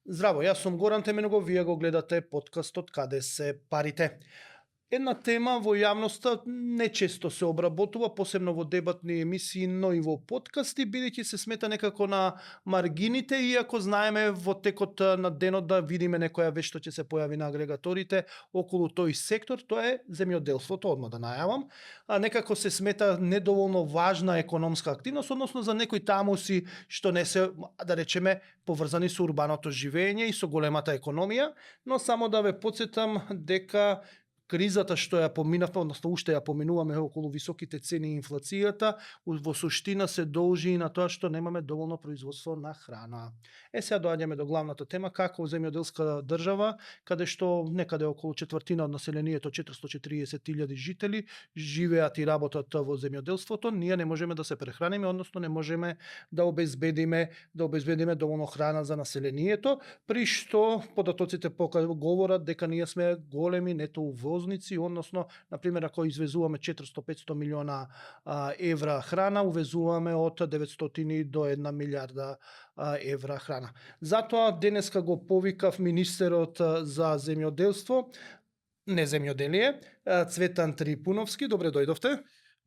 Здраво, јас сум Горан Теменогов, вие го гледате подкастот Каде се парите. Една тема во јавноста нечесто се обработува, посебно во дебатни емисии, но и во подкасти, бидејќи се смета некако на маргините, иако знаеме во текот на денот да видиме некоја вест што ќе се појави на агрегаторите околу тој сектор, тоа е земјоделството, одма да најавам. Некако се смета недоволно важна економска активност, односно за некои тамуси што не се, да речеме, поврзани со урбаното живење и со големата економија, но само да ве потсетам дека кризата што ја поминавме, односно уште ја поминуваме околу високите цени и инфлацијата, во суштина се должи и на тоа што немаме доволно производство на храна. Сега доаѓаме до главната тема, како земјоделска држава, каде што некаде околу четвртина од населението, 440.000 жители, живеат и работат во земјоделството, ние не можеме да се прехраниме, односно не можеме да обезбедиме доволно храна за населението, при што податоците говорат дека ние сме големи нето увозници, односно, например, ако извезуваме 400-500 милиона евра храна, увезуваме од 900 до 1 милиарда евра храна. Затоа денеска го повикав министерот за земјоделство, не земјоделие, Цветан Трипуновски. Добре дојдовте.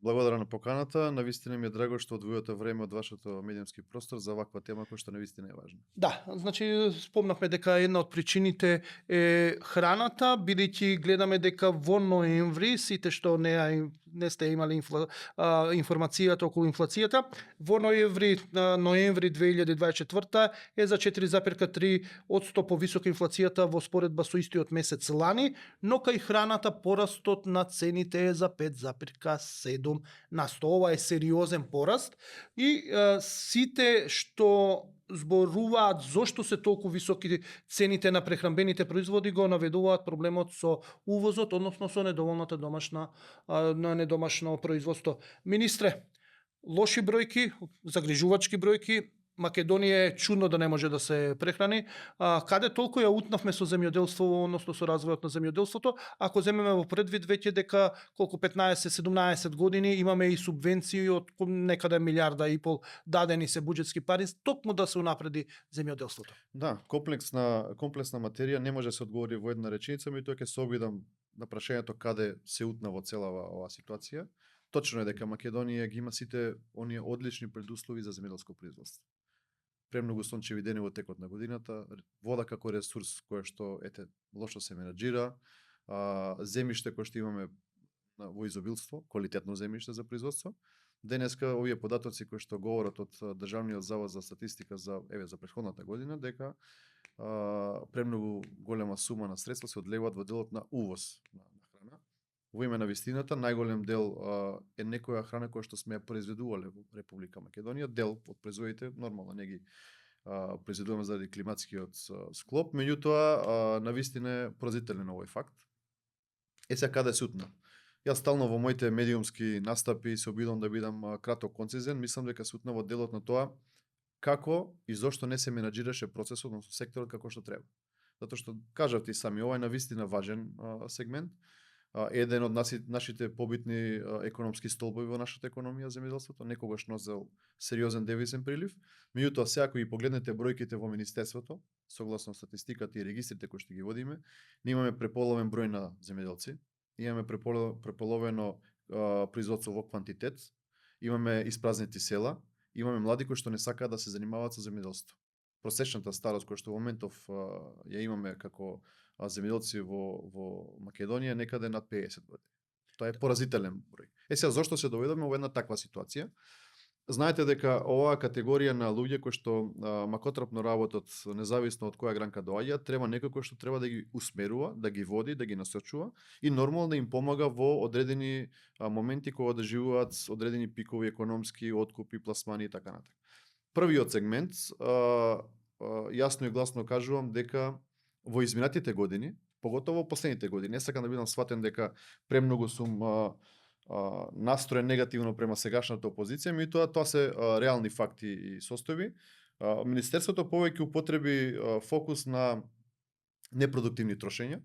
Благодарам на поканата. Навистина ми е драго што одвојувате време од вашето медиумски простор за ваква тема која што навистина е важна. Да, значи спомнавме дека една од причините е храната, бидејќи гледаме дека во ноември сите што не сте имали информацијата околу инфлацијата, во ноември 2024 е за 4,3% повисока инфлацијата во споредба со истиот месец лани, но кај храната порастот на цените е за 5,7%. Ова е сериозен пораст и сите што зборуваат зошто се толку високи цените на прехранбените производи го наведуваат проблемот со увозот, односно со недоволната недомашно производство. Министре, лоши бројки, загрижувачки бројки, Македонија е чудно да не може да се прехрани. Каде толку ја утнавме со земјоделство, односно со развојот на земјоделството, ако земеме во предвид веќе дека колку 15-17 години имаме и субвенции од некаде милиарда и пол дадени се буџетски пари, токму да се унапреди земјоделството. Да, комплексна материја не може да се одговори во една реченица, меѓутоа ќе се обидам на прашањето каде се утна во целава оваа ситуација. Точно е дека Македонија ги има сите оние одлични предуслови за земјоделско производство. Премногу сончеви дени во текот на годината, вода како ресурс кој што лошо се менаџира, земјиште кој што имаме во изобилство, квалитетно земјиште за производство. Денеска овие податоци кои што говорат од Државниот завод за статистика за претходната година дека премногу голема сума на средства се одлеваат во делот на увоз на храна. Во име на вистината, најголем дел е некоја храна која што сме ја произведувале во Република Македонија. Дел од производите нормално не ги произведуваме заради климатскиот склоп, меѓутоа на вистина е поразителен овој факт. Сега каде се утна? Јас стално во моите медиумски настапи се обидам да бидам краток концизен, мислам дека се утна во делот на тоа како и зошто не се менаџираше процесот на секторот како што треба. Затоа што кажав ти сами, ова е навистина важен сегмент. Еден од нашите побитни економски столбови во нашата економија, земјоделството, некогаш носел сериозен девизен прилив. Меѓутоа, сега ако ги погледнете бројките во министерството, согласно статистиката и регистрите кои што ги водиме, ние имаме преполовен број на земјоделци, имаме преполовено производство во квантитет, имаме испразнети села, имаме млади кои што не сакаат да се занимаваат со земјоделство. Просечната старост која што во моментов ја имаме како земјоделци во Македонија некаде над 50 години. Тоа е поразителен број. Сега зошто се доведоме во една таква ситуација? Знаете дека оваа категорија на луѓе кои што макотрапно работат, независно од која гранка доаѓаат, треба некој кој што треба да ги усмерува, да ги води, да ги насочува и нормално да им помага во одредени моменти кога да живеат одредени пикови економски, откупи, пласмани и така натаму. Првиот сегмент, јасно и гласно кажувам дека во изминатите години, поготово во последните години, не сакам да бидам сватен дека премногу сум настроен негативно према сегашната опозиција, меѓутоа тоа се реални факти и состојби. Министерството повеќе употреби фокус на непродуктивни трошења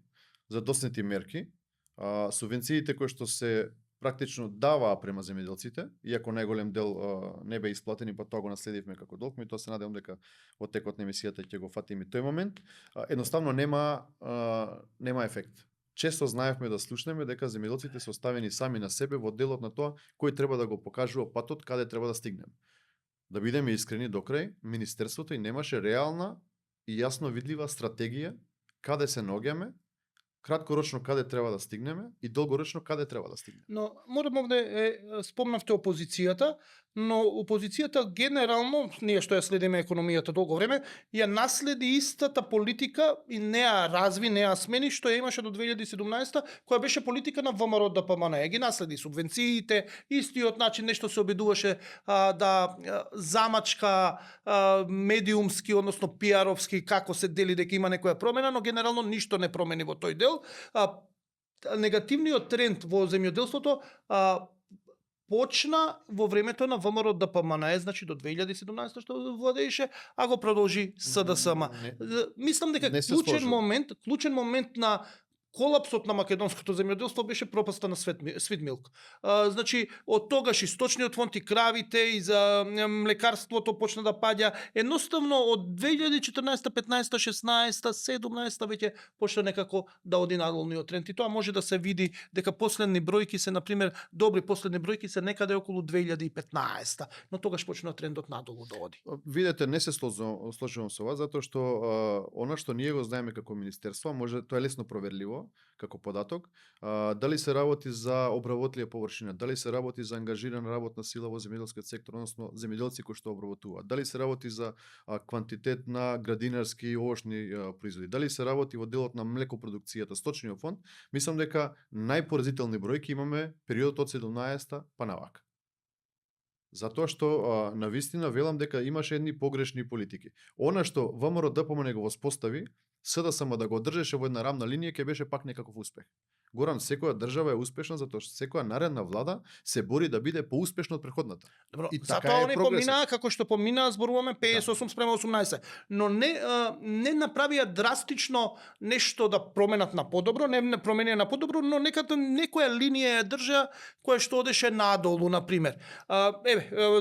за доснети мерки, субвенциите кои што се практично даваа према земјоделците, иако најголем дел не бе исплатени, па тоа го наследивме како долг, ми тоа се надевам дека во текот на емисијата ќе го фатиме тој момент. Едноставно нема ефект. Често знаевме да слушнеме дека земјоделците се оставени сами на себе во делот на тоа кој треба да го покажува патот каде треба да стигнеме. Да бидеме искрени до крај, министерството и немаше реална и јасно видлива стратегија каде се наоѓаме, краткорочно каде треба да стигнеме и долгорочно каде треба да стигнеме. Но морам овде спомнавте опозицијата, но опозицијата генерално, ние што ја следиме економијата долго време, ја наследи истата политика и не ја разви, не ја смени што ја имаше до 2017 која беше политика на ВМРО ДПМН. Ја ги наследи субвенциите, истиот начин нешто се обидуваше да замачка медиумски, односно пиаровски како се дели дека има некоја промена, но генерално ништо не промени во тој дел. Негативниот тренд во земјоделството почна во времето на ВМРО ДПМН, значи до 2017 што владееше, а го продолжи СДСМ. Мислам дека клучен момент на колапсот на македонското земјоделство беше пропаста на Свитмилк. Значи, од тогаш источниот фонд и кравите и за млекарството почна да паѓа. Едноставно од 2014, 15, 16, 17 веќе почна некако да оди надолниот тренд. И тоа може да се види дека последни бројки се, например, добри последни бројки се некаде околу 2015, но тогаш почна трендот надолу да оди. Видете, не се сложувам со вас, затоа што она што ние го знаеме како министерство, може тоа е лесно проверливо како податок, дали се работи за обработлива површина, дали се работи за ангажирана работна сила во земјоделскиот сектор, односно земјоделци кои што обработуваат, дали се работи за квантитет на градинарски и овошни производи, дали се работи во делот на млекопродукцијата, сточниот фонд, мислам дека најпоразителни бројки имаме периодот од 17-та па навака. Затоа што навистина велам дека имаше едни погрешни политики. Она што ВМРО ДПМН го воспостави, СДСМ да го одржеше во една рамна линија ќе беше пак некаков успех. Горан, секоја држава е успешна затоа што секоја наредна влада се бори да биде поуспешна од претходната. Добро, и затоа они поминаа како што поминаа, зборуваме 58 спрема 18, но не направија драстично нешто да променат на подобро, не променија на подобро, но некоја линија ја држа која што одеше надолу, на пример.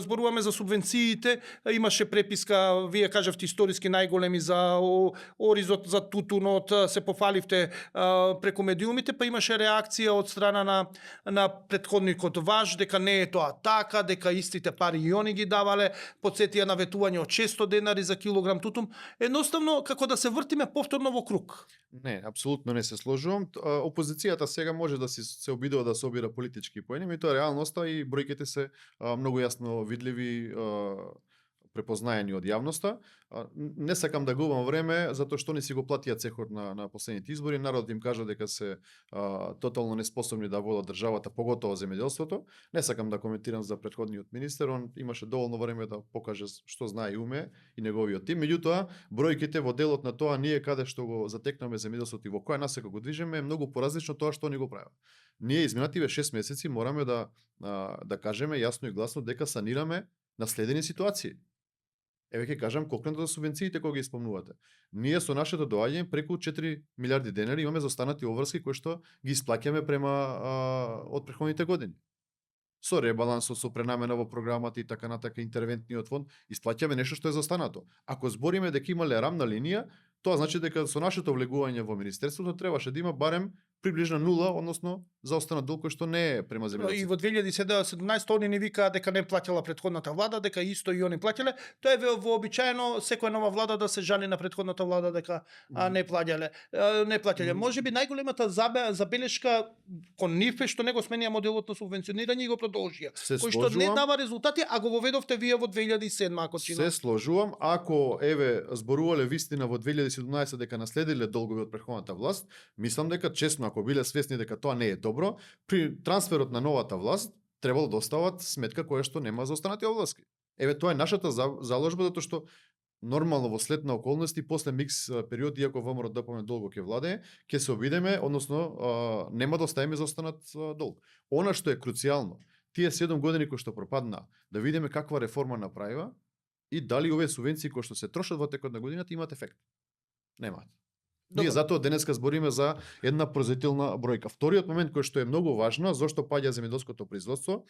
Зборуваме за субвенциите, имаше преписка, вие кажавте историски најголеми за оризот, за тутунот, се пофаливте преку медиумите, па имаше реакција од страна на претходникот ваш дека не е тоа така, дека истите пари и они ги давале, подсетија на ветување од 600 денари за килограм тутун. Едноставно како да се вртиме повторно во круг. Не, апсолутно не се сложувам. Опозицијата сега може да се обидува да собира политички поени, и тоа е реалноста и бројките се многу јасно видливи, препознаени од јавноста. Не сакам да губам време, затоа што не си го платија цехот на последните избори. Народот им кажа дека се тотално неспособни да водат државата, поготово земјоделството. Не сакам да коментирам за претходниот министер, он имаше доволно време да покаже што знае и уме и неговиот тим. Меѓутоа, бројките во делот на тоа ние каде што го затекнаме земјоделството и во која насока го движиме е многу поразлично тоа што ни го прават. Ние изминативе 6 месеци мораме да кажеме јасно и гласно дека санираме наследени ситуации. Еве ќе кажам конкретно за субвенциите кои ги спомнувате. Ние со нашето доаѓање преку 4 милиарди денари имаме заостанати обврски кои што ги исплаќаме од претходните години. Со ребалансот, со пренамена во програмата и така натака интервентниот фонд, исплаќаме нешто што е заостанато. Ако збориме дека имале рамна линија, тоа значи дека со нашето влегување во министерството требаше да има барем приближна нула, односно заостанат долг кој што не е према земјоделците. И во 2017 они не викаа дека не плаќала претходната влада, дека исто и они плаќале. Тоа е вообичаено секоја нова влада да се жали на претходната влада дека не плаќале. Можеби најголемата забелешка кон нив е што не го сменија моделот на субвенционирање и го продолжија. Кој што не дава резултати, а го воведовте вие во 2007 ако чинам. Се сложувам, ако зборувале вистина во 2017 дека наследиле долгови од претходната власт, мислам дека честно ако биле свесни дека тоа не е добро, при трансферот на новата власт требало да остават сметка која што нема заостанати обврски. Тоа е нашата заложба затоа што нормално во след на околности после микс период, иако ВМРО ДПМН долго ќе владее, ќе се обидеме, односно нема да оставиме заостанат долг. Она што е круцијално, тие 7 години кои што пропадна, да видиме каква реформа направива и дали овие субвенции кои што се трошат во текот на годината имаат ефект. Немаат. Ние Добро. затоа денеска збориме за една производителна бројка. Вториот момент кој што е многу важно, зошто паѓа земјоделското производство,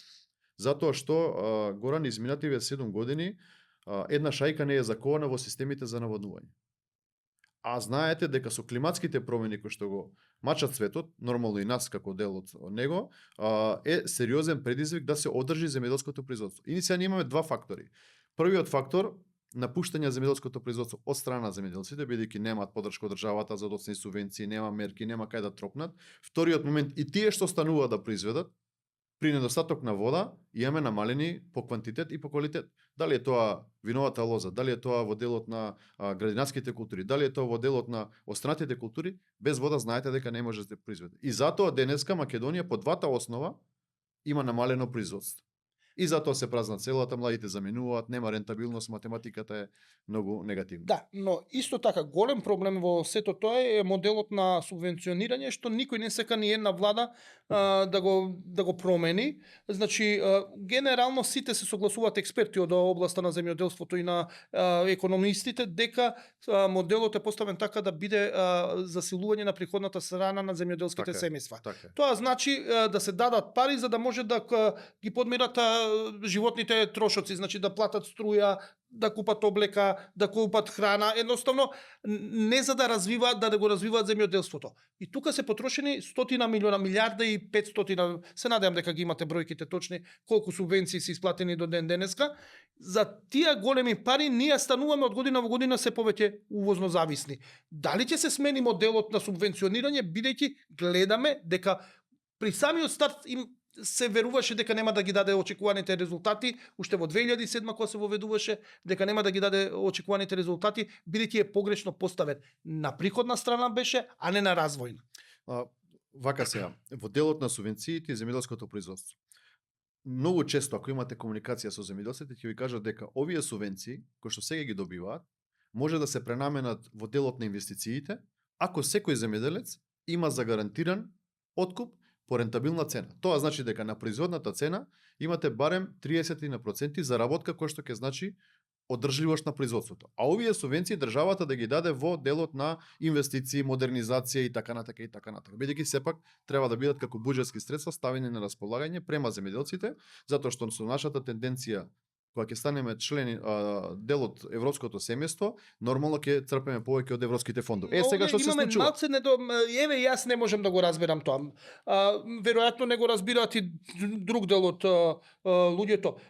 затоа што Горан изминативе 7 години една шајка не е закована во системите за наводнување. А знаете дека со климатските промени кои што го мачат светот, нормално и нас како дел од него, е сериозен предизвик да се одржи земјоделското производство. И сега имаме два фактори. Првиот фактор, напуштање земјоделското производство од страна на земјоделците, бидејќи немаат поддршка од државата за доцни субвенции, нема мерки, нема кај да тропнат. Вториот момент, и тие што стануваат да произведат, при недостаток на вода имаме намалени по квантитет и по квалитет. Дали е тоа виновата лоза, дали е тоа во делот на градинарските култури, дали е тоа во делот на останатите култури, без вода знаете дека не може да се произведе. И затоа денеска Македонија по двата основа има намалено производство. И затоа се празнат селата, младите заменуваат, нема рентабилност, математиката е многу негативна. Да, но исто така голем проблем во сето тоа е моделот на субвенционирање што никој не сека ни една влада да го промени. Значи генерално сите се согласуваат експерти од областа на земјоделството и на економистите дека моделот е поставен така да биде засилување на приходната страна на земјоделските семејства. Тоа значи да се дадат пари за да може да ги подмират животните трошоци, значи да платат струја, да купат облека, да купат храна, едноставно не за да развиваат, да го развиваат земјоделството. И тука се потрошени 100 милиона, милиарда и 500, се надевам дека ги имате бројките точни, колку субвенции се исплатени до ден денеска. За тие големи пари ние стануваме од година во година се повеќе увозно зависни. Дали ќе се смени моделот на субвенционирање, бидејќи гледаме дека при самиот старт им се веруваше дека нема да ги даде очекуваните резултати, уште во 2007 кога се воведуваше, дека нема да ги даде очекуваните резултати, бидејќи е погрешно поставен. На приходна страна беше, а не на развојна. Вака сега, во делот на субвенциите и земјоделското производство. Многу често, ако имате комуникација со земјоделците, ќе ви кажат дека овие субвенции, кои што сега ги добиваат, може да се пренаменат во делот на инвестициите, ако секој земјоделец има загарантиран откуп по рентабилна цена. Тоа значи дека на производната цена имате барем 30% заработка кој што ќе значи одржливост на производството. А овие субвенции државата да ги даде во делот на инвестиции, модернизација и така натака и така натака. Бидејќи сепак треба да бидат како буџетски средства ставени на располагање према земјоделците, затоа што со нашата тенденција кога ќе станеме члени дел од европското семејство, нормално ќе црпеме повеќе од европските фондови. Сега што се случува? Еве јас не можам да го разберам тоа. Веројатно не го разбираат и друг дел од луѓето.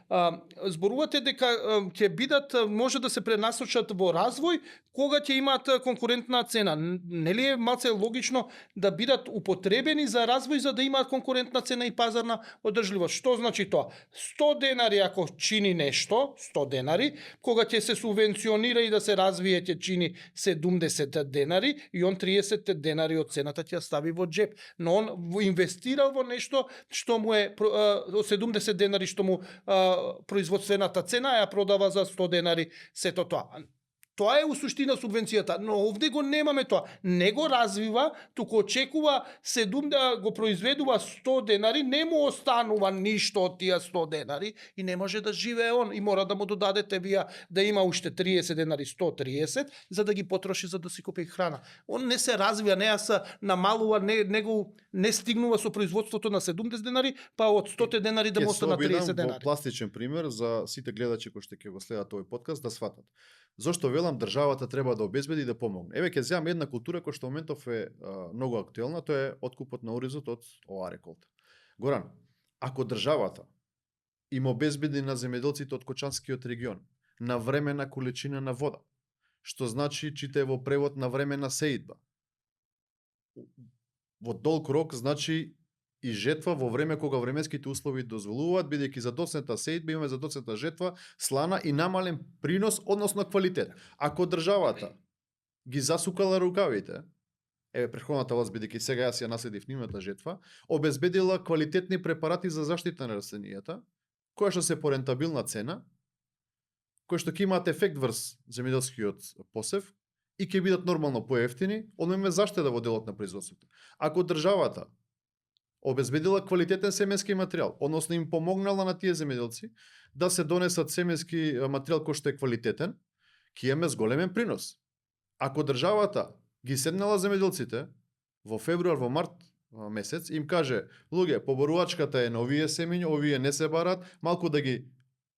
Зборувате дека ќе бидат, може да се пренасочат во развој кога ќе имаат конкурентна цена. Нели е малце логично да бидат употребени за развој за да имаат конкурентна цена и пазарна одржливост? Што значи тоа? 100 денари ако чини нешто, 100 денари, кога ќе се субвенционира и да се развие ќе чини 70 денари и он 30 денари од цената ќе ја стави во джеп. Но он инвестирал во нешто што му е 70 денари што му производствената цена ја продава за 100 денари сето тоа. Тоа е у суштина субвенцијата, но овде го немаме тоа. Не го развива, туку очекува 7 да го произведува 100 денари, не му останува ништо од тие 100 денари и не може да живее он и мора да му додадете вие да има уште 30 денари, 130, за да ги потроши за да си купи храна. Он не се развива, не се намалува, не стигнува со производството на 70 денари, па од 100 денари да му остана 30 денари. Во пластичен пример за сите гледачи кои што ќе го следат овој подкаст да сватат. Зошто велам државата треба да обезбеди и да помогне. Еве ќе земам една култура која што во моментов е многу актуелна, тоа е откупот на оризот од оваа реколта. Горан, ако државата им обезбеди на земјоделците од Кочанскиот регион на времена количина на вода, што значи чите во превод на времена сеидба, во долг рок значи и жетва во време кога временските услови дозволуваат, бидејќи за доцната сеидба имаме за доцната жетва слана и намален принос, односно квалитет. Ако државата ги засукала рукавите, претходната власт, бидејќи сега јас ја наследив нивната жетва, обезбедила квалитетни препарати за заштита на растенијата, која што се по рентабилна цена, кој што ќе имаат ефект врз земјоделскиот посев и ќе бидат нормално поевтини, одноме заштеда во делот на производството. Ако државата обезбедила квалитетен семенски материјал, односно им помогнала на тие земјоделци да се донесат семенски материјал кој што е квалитетен, ќе имаме зголемен принос. Ако државата ги седнала земјоделците во февруар, во март месец, им каже, луѓе, поборувачката е на овие семиња, овие не се барат, малку да ги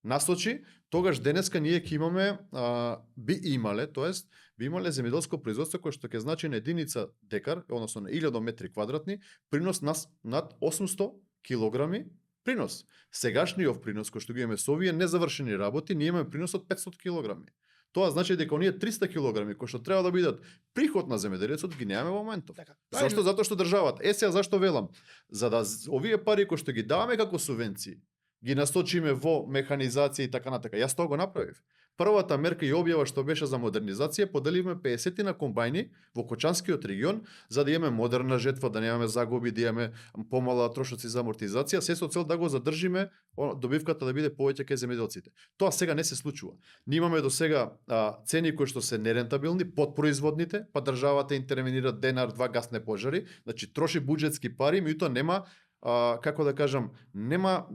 насочи, тогаш денеска ние ќе имаме, би имале земјоделско производство кое што ќе значи на единица декар, односно на 1000 метри квадратни, принос над 800 килограми принос. Сегашниот принос кој што ги имаме со овие незавршени работи, ние имаме принос од 500 килограми. Тоа значи дека оние 300 килограми кои што треба да бидат приход на земјоделецот ги немаме во моментов. Така. Зашто? Затоа што државата. Сега зашто велам? За да овие пари кои што ги даваме како субвенции, ги насочиме во механизација и така натака. Јас тоа го направив. Првата мерка и објава што беше за модернизација, поделивме 50 на комбајни во Кочанскиот регион, за да имаме модерна жетва, да немаме загуби, да имаме помала трошоци за амортизација, се со цел да го задржиме добивката да биде повеќе кај земјоделците. Тоа сега не се случува. Ние имаме до сега цени кои што се нерентабилни, подпроизводните, па државата интервенира денар, два гасне пожари, значи троши буџетски пари, меѓутоа нема како да кажам, нема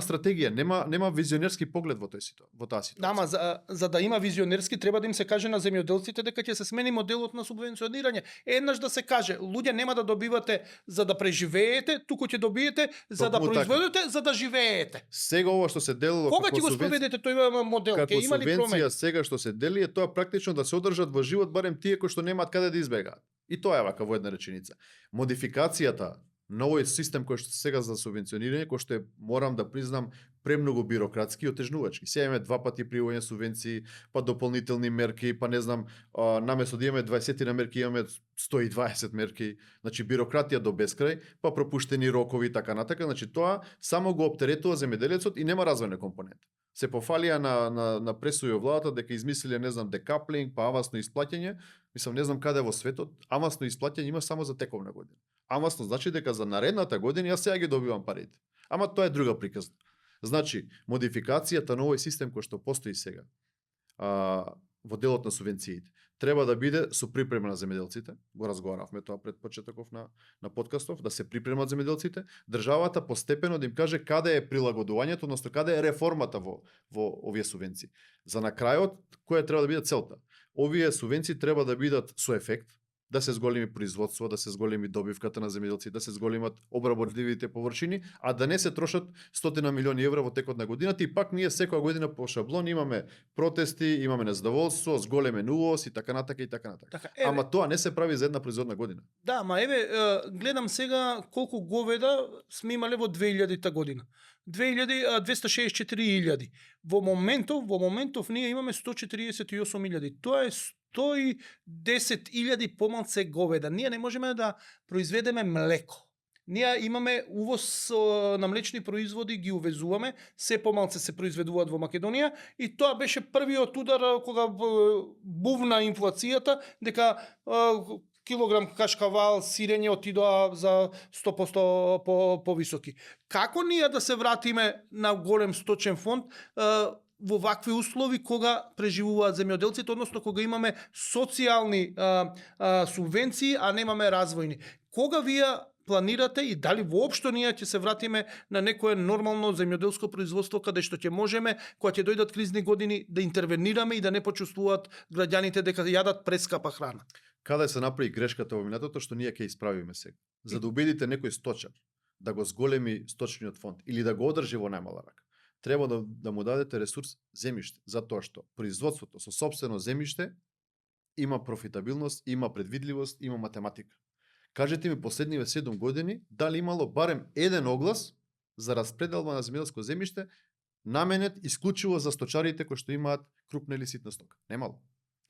стратегија, нема визионерски поглед во таа ситуација. Да, ама за да има визионерски треба да им се каже на земјоделците дека ќе се смени моделот на субвенционирање. Еднаш да се каже, луѓе нема да добивате за да преживеете, туку ќе добиете за да произведете, за да живеете. Сега ова што се делило кога ќе го спроведете тој модел? Како има ли промени? субвенција сега што се дели е тоа практично да се одржат во живот барем тие кои што немаат каде да избегаат. И тоа е вака во една реченица. Модификацијата на овој систем кој што сега за субвенционирање, кој што е, морам да признам, премногу бирократски и отежнувачки. Сега имаме 2 пати пријување субвенции, па дополнителни мерки, па не знам, наместо да имаме 20 на мерки, имаме 120 мерки, значи бирократија до бескрај, па пропуштени рокови и така натака, значи тоа само го оптеретува земјоделецот и нема развојна компонента. Се пофалија на пресујо владата дека измислиле, не знам, декаплинг, па авансно исплаќање. Мислам, не знам каде во светот авансно исплаќање има само за тековна година. Авансно значи дека за наредната година јас сега ги добивам парите. Ама тоа е друга приказна. Значи, модификацијата на овој систем кој што постои сега во делот на субвенциите треба да биде со припрема на земјоделците. Го разговаравме тоа пред почетоков на подкастов, да се припремат земјоделците, државата постепено да им каже каде е прилагодувањето, односно каде е реформата во овие субвенции. За на крајот, која треба да биде целта? Овие субвенции треба да бидат со ефект, да се зголеми производство, да се зголеми добивката на земјоделци, да се зголемат обработливите површини, а да не се трошат 100 милиони евра во текот на годината и пак ние секоја година по шаблон имаме протести, имаме незадоволство, зголемен увоз и така натака и така натака. Така, ама тоа не се прави за една производна година. Да, ма гледам сега колку говеда сме имале во 2000-та година. 264.000. Во моментов ние имаме 148.000. Тоа е 110.000 помалце говеда. Ние не можеме да произведеме млеко. Ние имаме увоз на млечни производи, ги увезуваме, се помалце се произведуваат во Македонија и тоа беше првиот удар кога бувна инфлацијата, дека килограм кашкавал, сирење отидоа за 100% повисоки. Како ние да се вратиме на голем сточен фонд во вакви услови кога преживуваат земјоделците, односно кога имаме социјални субвенции, а немаме развојни? Кога вие планирате и дали воопшто ние ќе се вратиме на некое нормално земјоделско производство каде што ќе можеме, кога ќе дојдат кризни години, да интервенираме и да не почувствуваат граѓаните дека јадат прескапа храна? Каде се направи грешката во минатото што ние ќе исправиме сега? За да убедите некој сточар да го зголеми сточниот фонд или да го одржи во најмала рака, треба да му дадете ресурс земјиште, затоа што производството со сопствено земјиште има профитабилност, има предвидливост, има математика. Кажете ми последниве 7 години дали имало барем еден оглас за распределба на земјоделско земјиште наменет исклучиво за сточарите кои што имаат крупна или ситна стока. Немало.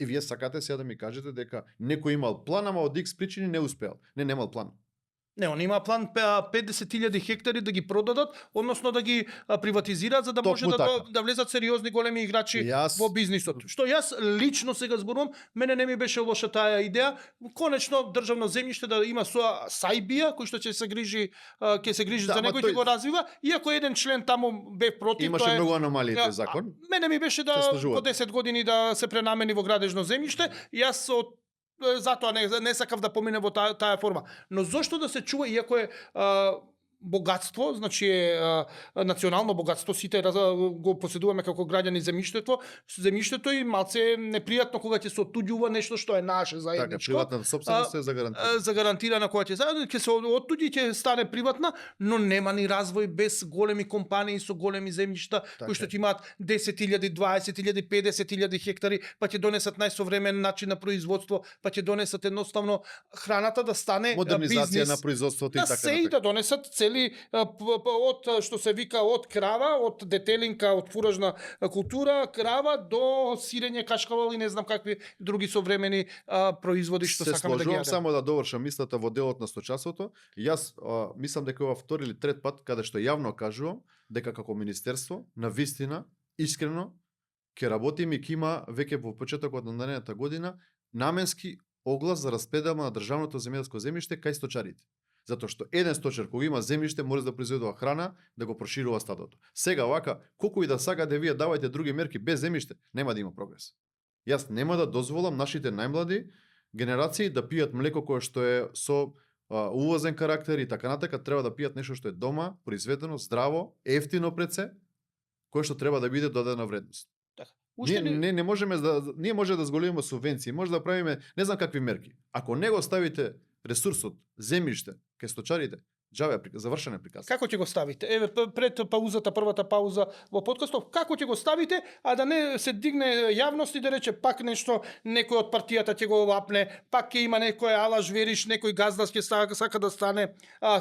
И вие сакате сега да ми кажете дека некој имал план, ама од X причини не успеал. Немал план. Не, он има план 50.000 хектари да ги продадат, односно да ги приватизираат за да може да влезат сериозни големи играчи во бизнисот. Што јас лично сега зборувам, мене не ми беше лоша таа идеја. Конечно државно земјиште да има Сајбија кој што ќе се грижи за него и ќе го развива, иако еден член таму бе против. Имаше многу аномалии тој закон. Мене ми беше да по 10 години да се пренамени во градежно земјиште. Јас затоа не сакав да помине во таа форма. Но зошто да се чува, иако е богатство, значи национално богатство, сите го поседуваме како граѓани земјиштето и малце непријатно кога ќе се отуѓува нешто што е наше Така, заедничко. приватната собственост е загарантирана. Загарантирана кога ќе се оттуѓи ќе стане приватна, но нема ни развој без големи компании со големи земјишта кои што ќе имаат 10.000, 20.000, 50.000 хектари, па ќе донесат најсовремен начин на производство, па ќе донесат едноставно храната да стане Модернизација бизнис. на производството и така се и да донесат цели од што се вика од крава, од детелинка, од фуражна култура, крава до сирење, кашкавал и не знам какви други современи производи што се сакаме да ги сложувам, јадеме. само да довршам мислата во делот на сточарството. Јас мислам дека ова втори или трет пат каде што јавно кажувам дека како министерство на вистина искрено ќе работиме и ќе има веќе во почетокот на наредната година наменски оглас за распределба на државното земјоделско земјиште кај сточарите. Затоа што еден сточар кога има земјиште може да произведува храна, да го проширува стадото. Сега вака, колку и да сакате вие давајте други мерки без земјиште, нема да има прогрес. Јас нема да дозволам нашите најмлади генерации да пијат млеко кое што е со увозен карактер и така натака, треба да пијат нешто што е дома, произведено, здраво, ефтино пред се, кое што треба да биде додадена вредност. Не можеме ние може да зголемиме субвенции, може да правиме не знам какви мерки. Ако не го ставите ресурсот, земјиште кај сточарите, џабе завршена приказка. Како ќе го ставите? Еве пред паузата, првата пауза во подкастов, како ќе го ставите, а да не се дигне јавност и да рече пак нешто, некој од партијата ќе го лапне, пак ќе има некој алаш вериш, некој газда ќе сака да стане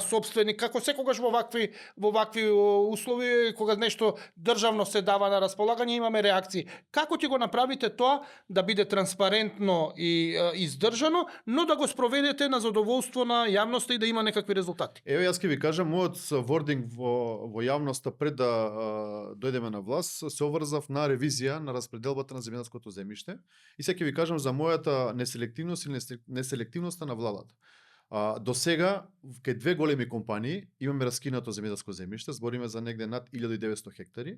собственик, како секогаш во вакви услови, кога нешто државно се дава на располагање, имаме реакции. Како ќе го направите тоа да биде транспарентно и издржано, но да го спроведете на задоволство на јавноста и да има некакви резултати? Еве јас ќе ви кажам, мојот вординг во јавноста пред да дојдеме на власт се обврзав на ревизија на распределбата на земјоделското земјиште и сега ќе ви кажам за мојата неселективност или неселективноста на владата. До сега кај две големи компании имаме раскинато земјоделско земјиште, збориме за негде над 1900 хектари.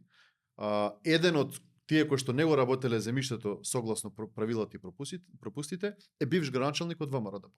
Еден од тие кои што не го работеле земјиштето согласно правилата и пропустите е бивш граначалник од ВМРО.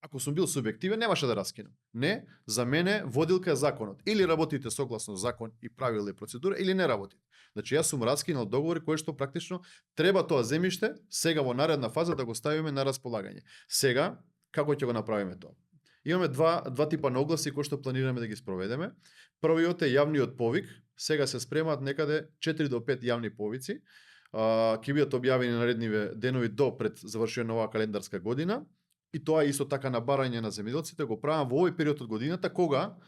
Ако сум бил субјективен, немаше да раскинам. Не, за мене водилка е законот. Или работите согласно закон и правила и процедура, или не работите. Значи јас сум раскинал договори кои што практично треба тоа земјиште сега во наредна фаза да го ставиме на располагање. Сега како ќе го направиме тоа? Имаме два типа на огласи кои што планираме да ги спроведеме. Првиот е јавниот повик. Сега се спремаат некаде 4 до 5 јавни повици. Ќе бидат објавени наредниве денови до пред завршување на оваа календарска година. И тоа е исто така на барање на земјоделците, го правам во овој период од годината кога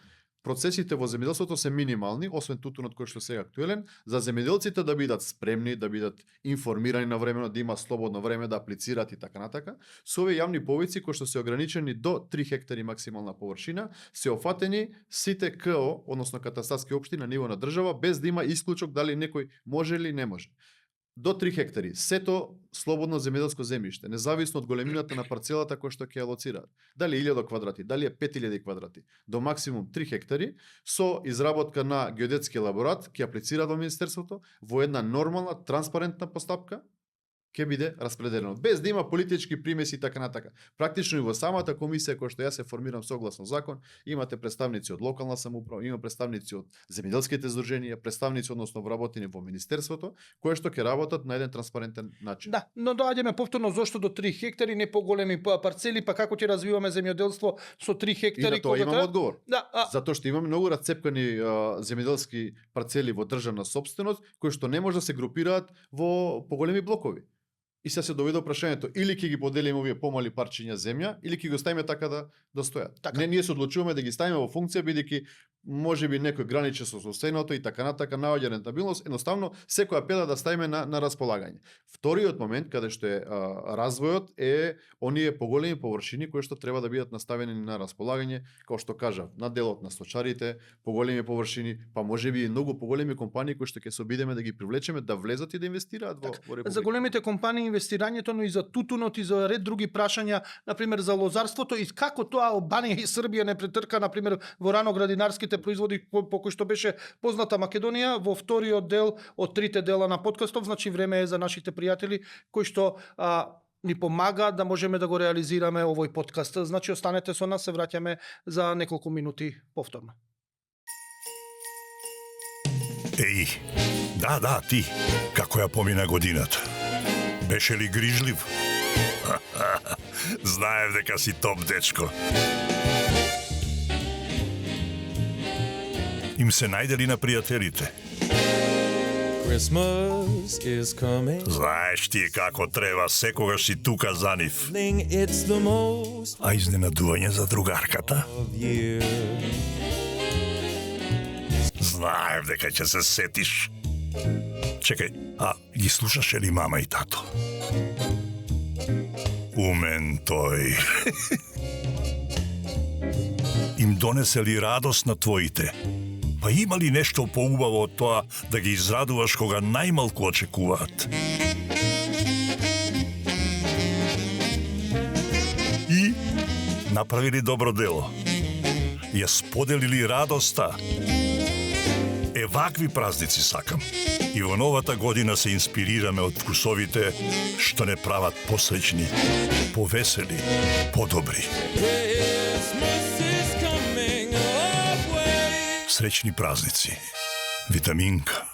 процесите во земјоделството се минимални, освен тутунот кој што сега актуелен, за земјоделците да бидат спремни, да бидат информирани на времено, да има слободно време да аплицираат и така натака. Со овие јавни повици кои што се ограничени до 3 хектари максимална површина, се офатени сите КО, односно катастарски општини на ниво на држава, без да има исклучок дали некој може или не може. До 3 хектари, сето слободно земјоделско земјиште, независно од големината на парцелата која што ќе алоцираат. Дали 1000 квадрати, дали е 5000 квадрати, до максимум 3 хектари, со изработка на геодетски елаборат, ќе аплицираат во министерството во една нормална, транспарентна постапка, ќе биде распределено, без да има политички примеси и така натака. Практично и во самата комисија која што јас се формирам согласно закон, имате представници од локална самоуправа, има представници од земјоделските здруженија, представници односно вработени во министерството, кои што ќе работат на еден транспарентен начин. Да, но доаѓаме повторно зошто до 3 хектари, не поголеми парцели, па како ќе развиваме земјоделство со 3 хектари? И на тоа имам одговор. Да, Затоа што имаме многу расцепкани земјоделски парцели во државна собственост, кои што не може да се групираат во поголеми блокови. И се доведе прашањето, или ќе ги поделиме овие помали парчиња земја, или ќе го ставиме така да стојат. Така. Не, ние се одлучуваме да ги ставиме во функција, бидејќи можеби некој граничи со соседното и така натака, наоѓа рентабилност, едноставно секоја педа да ставиме на располагање. Вториот момент каде што е развојот е оние поголеми површини кои што треба да бидат наставени на располагање, како што кажав, на делот на сточарите, поголеми површини, па можеби и многу поголеми компании кои што ќе се обидеме да ги привлечеме да влезат и да инвестираат во Република. За големите компании инвестирањето, но и за тутунот и за ред други прашања, например за лозарството и како тоа Албанија и Србија не претрка, например во рано-градинарските производи по кои што беше позната Македонија, во вториот дел од трите дела на подкастов, значи време е за нашите пријатели кои што ни помагаат да можеме да го реализираме овој подкаст. Значи останете со нас, се враќаме за неколку минути повторно. Еј, да, ти, како ја помина годината? Беше ли грижлив? Знаев дека си топ дечко. Им се најдели на пријателите. Christmas is coming. Знаеш ти како треба, секогаш си тука за нив. It's the most А изненадување за другарката? of year. Знаев дека ќе се сетиш. Чекај, а ги слушаше ли мама и тато? Умен тој. Им донесе ли радост на твоите? Па има ли нешто поубаво од тоа да ги израдуваш кога најмалку очекуваат? И направили добро дело. Ја споделили радоста. Е, вакви празници сакам. И во новата година се инспирираме од вкусовите што не прават посреќни, повесели, подобри. Christmas is coming our way. Среќни празници. Витаминка.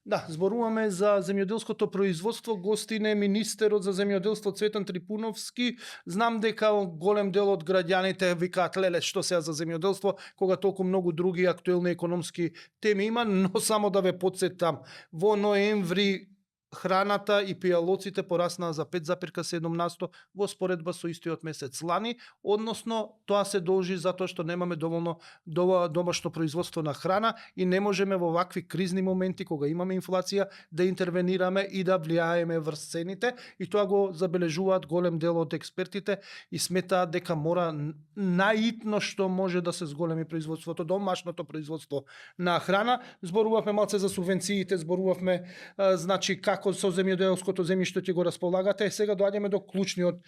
Да, зборуваме за земјоделското производство. Гостин е министерот за земјоделство Цветан Трипуновски. Знам дека голем дел од граѓаните викаат леле што сега за земјоделство, кога толку многу други актуелни економски теми има, но само да ве потсетам. Во ноември храната и пијалоците пораснаа за 5,7% во споредба со истиот месец лани, односно тоа се должи затоа што немаме доволно домашно производство на храна и не можеме во вакви кризни моменти кога имаме инфлација да интервенираме и да влијаеме врз цените, и тоа го забележуваат голем дел од експертите и сметаат дека мора наитно што може да се зголеми производството, домашното производство на храна. Зборувавме малце за субвенциите, зборувавме значи како со земјоделското земјиште ќе го располагате. Сега доаѓаме до клучниот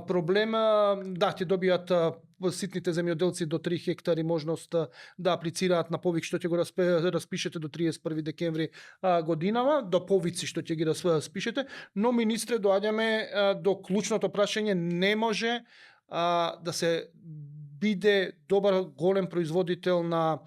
проблем. Да, ќе добијат ситните земјоделци до 3 хектари можност да аплицираат на повик што ќе го распишете до 31 декември годинава, до повици што ќе ги распишете, но министре доаѓаме до клучното прашање. Не може да се биде добар голем производител на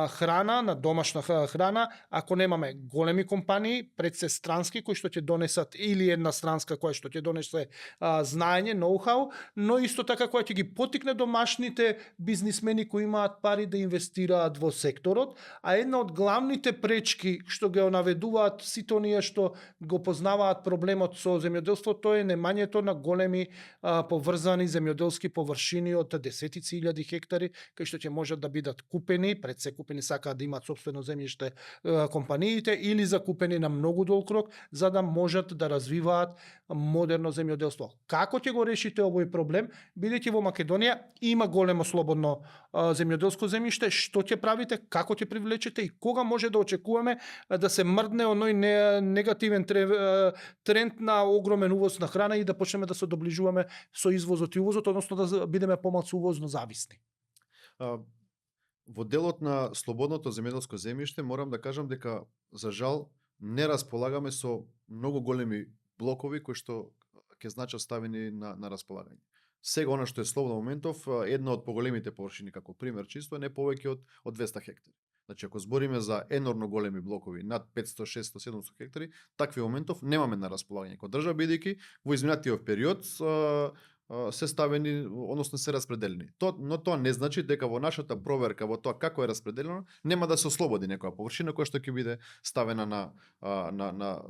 храна, на домашна храна, ако немаме големи компании, пред се странски, кои што ќе донесат, или една странска која што ќе донесе знаење, ноу-хау, но исто така која ќе ги потикне домашните бизнисмени кои имаат пари да инвестираат во секторот, а една од главните пречки што ги наведуваат сите оние што го познаваат проблемот со земјоделството, тоа е немањето на големи поврзани земјоделски површини од десетици илјади хектари, кои што ќе можат да бидат купени, пред се купени, сакаат да имаат собствено земјиште компаниите, или закупени на многу долг рок, за да можат да развиваат модерно земјоделство. Како ќе го решите овој проблем, бидејќи во Македонија има големо слободно земјоделско земјиште, што ќе правите, како ќе привлечете и кога може да очекуваме да се мрдне оној негативен тренд на огромен увоз на храна и да почнеме да се доближуваме со извозот и увозот, односно да бидеме помалку увозно зависни? Во делот на слободното земјоделско земјиште морам да кажам дека за жал не располагаме со многу големи блокови кои што ќе значат ставени на располагање. Сега она што е слободно моментов, една од поголемите површини како пример чисто е не повеќе од 200 хектари. Значи ако збориме за енормно големи блокови над 500, 600, 700 хектари, такви моментов немаме на располагање како држава, бидејќи во изминатиот период се ставени, односно се распределени. Но тоа не значи дека во нашата проверка во тоа како е распределено нема да се ослободи некоја површина која што ќе биде ставена на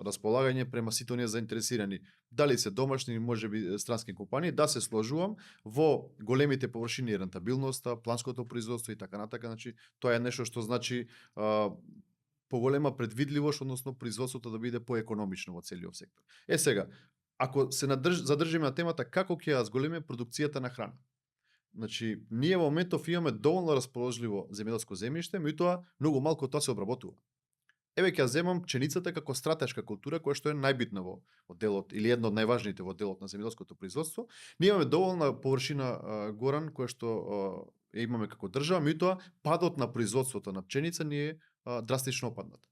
располагање према сите оние заинтересирани. Дали се домашни, можеби странски компании, да се сложувам во големите површини, рентабилноста, планското производство и така натака. Значи тоа е нешто што значи поголема предвидливост, односно производството да биде поекономично во целиот сектор. Сега, ако се задржиме на темата како ќе ја зголеме продукцијата на храна. Значи, ние во моментов имаме доволно расположливо земјоделско земјиште, меѓутоа многу малку тоа се обработува. Еве ќе ја земам пченицата како стратешка култура која што е најбитна во делот или една од најважните во делот на земјоделското производство. Ние имаме доволна површина горан која што ја имаме како држава, меѓутоа падот на производството на пченица ни е драстично опаднат.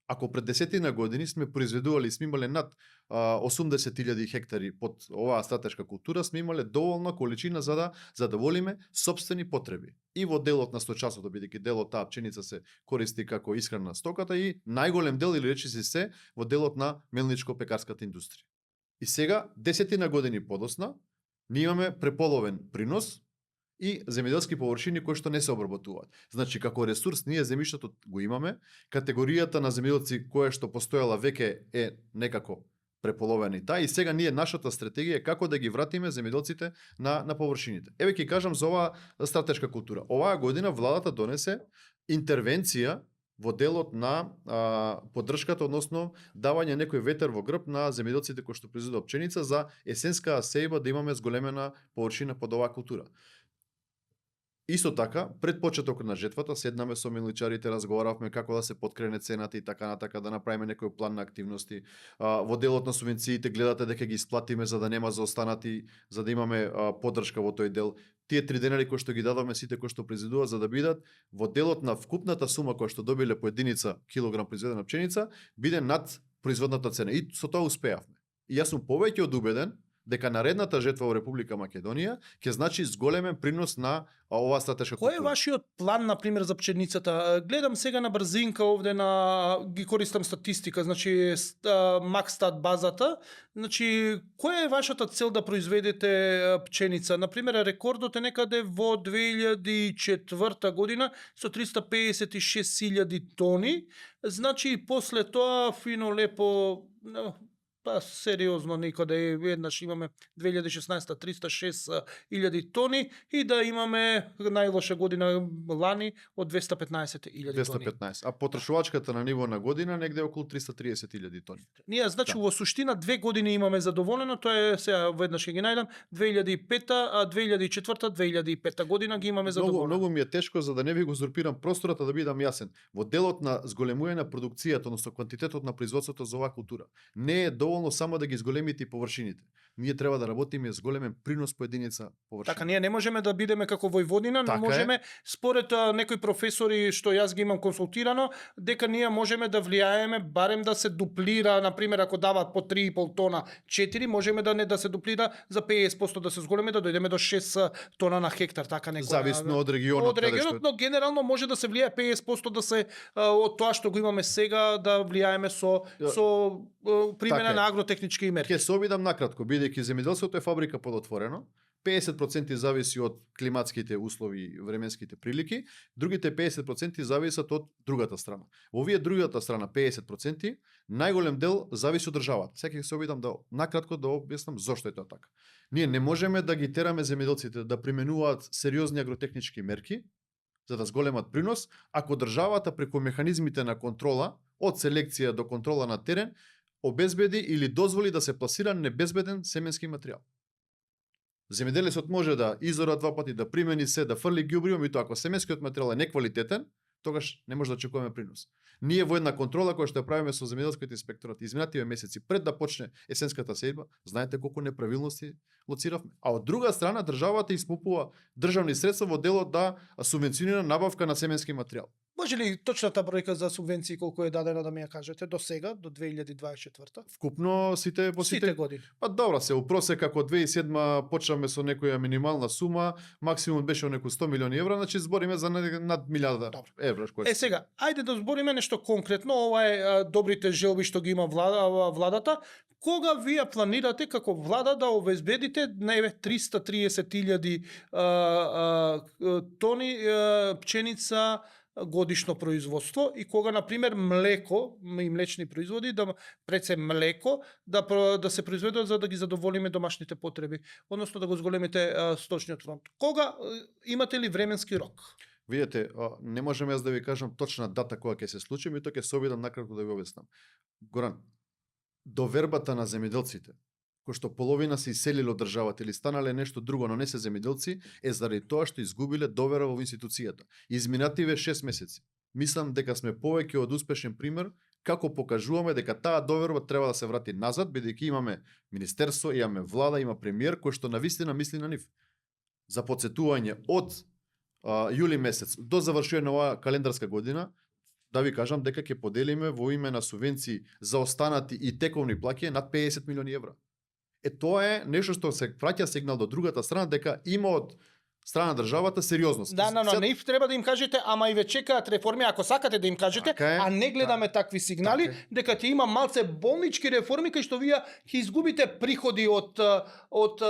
Ако пред 10 години сме произведували, сме имале над 80.000 хектари под оваа стратешка култура, сме имале доволна количина за да задоволиме собствени потреби. И во делот на стоечарството, бидејќи делот таа пченица се користи како исхрана на стоката и најголем дел или речиси се во делот на мелничко-пекарската индустрија. И сега 10 години подосна ние имаме преполовен принос и земјоделски површини кои што не се обработуваат. Значи, како ресурс, ние земјиштето го имаме, категоријата на земјоделци која што постоела веќе е некако преполовена и таа, и сега ние нашата стратегија е како да ги вратиме земјоделците на површините. Еве ќе кажам за оваа стратешка култура. Оваа година владата донесе интервенција во делот на поддршката, односно давање некој ветер во грб на земјоделците кои што произведуваат пченица за есенска сејба да имаме зголемена површина под оваа култура. Исто така, пред почетокот на жетвата седнаме со мелничарите, разговаравме како да се подкрене цената и така натака, да направиме некој план на активности. Во делот на субвенциите гледате дека ги исплатиме за да нема заостанати, за да имаме поддршка во тој дел. Тие 3 денари кои што ги дадовме сите кои што произведуваат за да бидат во делот на вкупната сума која што добиле по единица килограм произведена пченица, биде над производната цена. И со тоа успеавме. И јас сум повеќе од убеден дека наредната жетва во Република Македонија ќе значи зголемен принос на оваа стратешка култура. Кој е вашиот план, например, за пченицата? Гледам сега на брзинка овде ги користам статистика, значи Макстат базата. Значи, која е вашата цел да произведете пченица? Например, рекордот е некаде во 2004 година со 356.000 тони. Значи, после тоа фино лепо па сериозно никаде еднаш имаме 2016 306.000 тони и да имаме најлоша година лани од 215.000 тони. 215, а потрошувачката на ниво на година негде околу 330.000 тони. Ние, значи, во суштина 2 години имаме задоволено, тоа е сега веднаш ќе ги најдам, 2005, 2004, 2005 година ги имаме задоволено. Многу ми е тешко за да не ви го узурпирам простората да бидам јасен. Во делот на зголемување на продукцијата, односно квантитетот на производството за оваа култура, не е доволно само да ги зголемите и површините. Ние треба да работиме с големен принос по единица површина. Така, ние не можеме да бидеме како Војводина, но Така можеме, според некои професори што јас ги имам консултирано, дека ние можеме да влијаеме барем да се дуплира, например, ако дават по 3,5 тона 4, можеме да не да се дуплира за 50% да се зголеме, да дојдеме до 6 тона на хектар, така некоја. Зависно од регионот. Од регионот, но генерално може да се влијае 50% да се од тоа што го имаме сега да влијаеме со примена Така на агротехнички мерки. Ќе се обидам накратко, бидејќи земјоделството е фабрика под отворено, 50% зависи од климатските услови и временските прилики, другите 50% зависат од другата страна. Во овие другата страна 50%, најголем дел зависи од државата. Сега ќе се обидам да накратко да објаснам зошто е тоа така. Ние не можеме да ги тераме земјоделците да применуваат сериозни агротехнички мерки за да зголемат принос, ако државата преку механизмите на контрола, од селекција до контрола на терен, обезбеди или дозволи да се пласира небезбеден семенски материјал. Земјоделецот може да изора 2 пати, да примени се, да фрли ѓубриво, меѓутоа ако семенскиот материјал е неквалитетен, тогаш не може да очекуваме принос. Ние во една контрола која што ја правиме со земјоделскиот инспекторат изминативе месеци пред да почне есенската сејба, знаете колку неправилности лоциравме. А од друга страна државата испупува државни средства во делот да субвенционира набавка на семенски материјал. Може ли точната бројка за субвенции колку е дадена да ми ја кажете до сега, до 2024? Вкупно сите Сите години. Па добро се, у просек како 2007 почнаме со некоја минимална сума, максимум беше некои 100 милиони евра, значи збориме за над 1000 евра. Сега, ајде да збориме нешто конкретно, ова е добрите желби што ги има владата. Кога вие планирате како влада да обезбедите 330.000 тони пченица годишно производство и кога, например, млеко и млечни производи, пред се млеко, да се произведат за да ги задоволиме домашните потреби, односно да го зголемите сточниот фонд. Кога имате ли временски рок? Видете, не можам јас да ви кажам точна дата кога ќе се случи, и тоа ќе се обидам накратко да ви објаснам. Горан, довербата на земјоделците, кои што половина се иселиле од државата или станале нешто друго, но не се земјоделци, е заради тоа што изгубиле довера во институцијата. Изминативе 6 месеци. Мислам дека сме повеќе од успешен пример како покажуваме дека таа доверба треба да се врати назад, бидејќи имаме министерство, имаме влада, има премиер кој што навистина мисли на нив. За подсетување, од јули месец до завршување на оваа календарска година, да ви кажам дека ќе поделиме во име на субвенции за останати и тековни плаќи над 50 милиони евра. Тоа е нешто што се праќа сигнал до другата страна дека има од страна на државата сериозност. Да, не треба да им кажете, ама и ве чекаат реформи, ако сакате да им кажете, а не гледаме такви сигнали, дека ќе има малце болнички реформи кај што вие ќе изгубите приходи од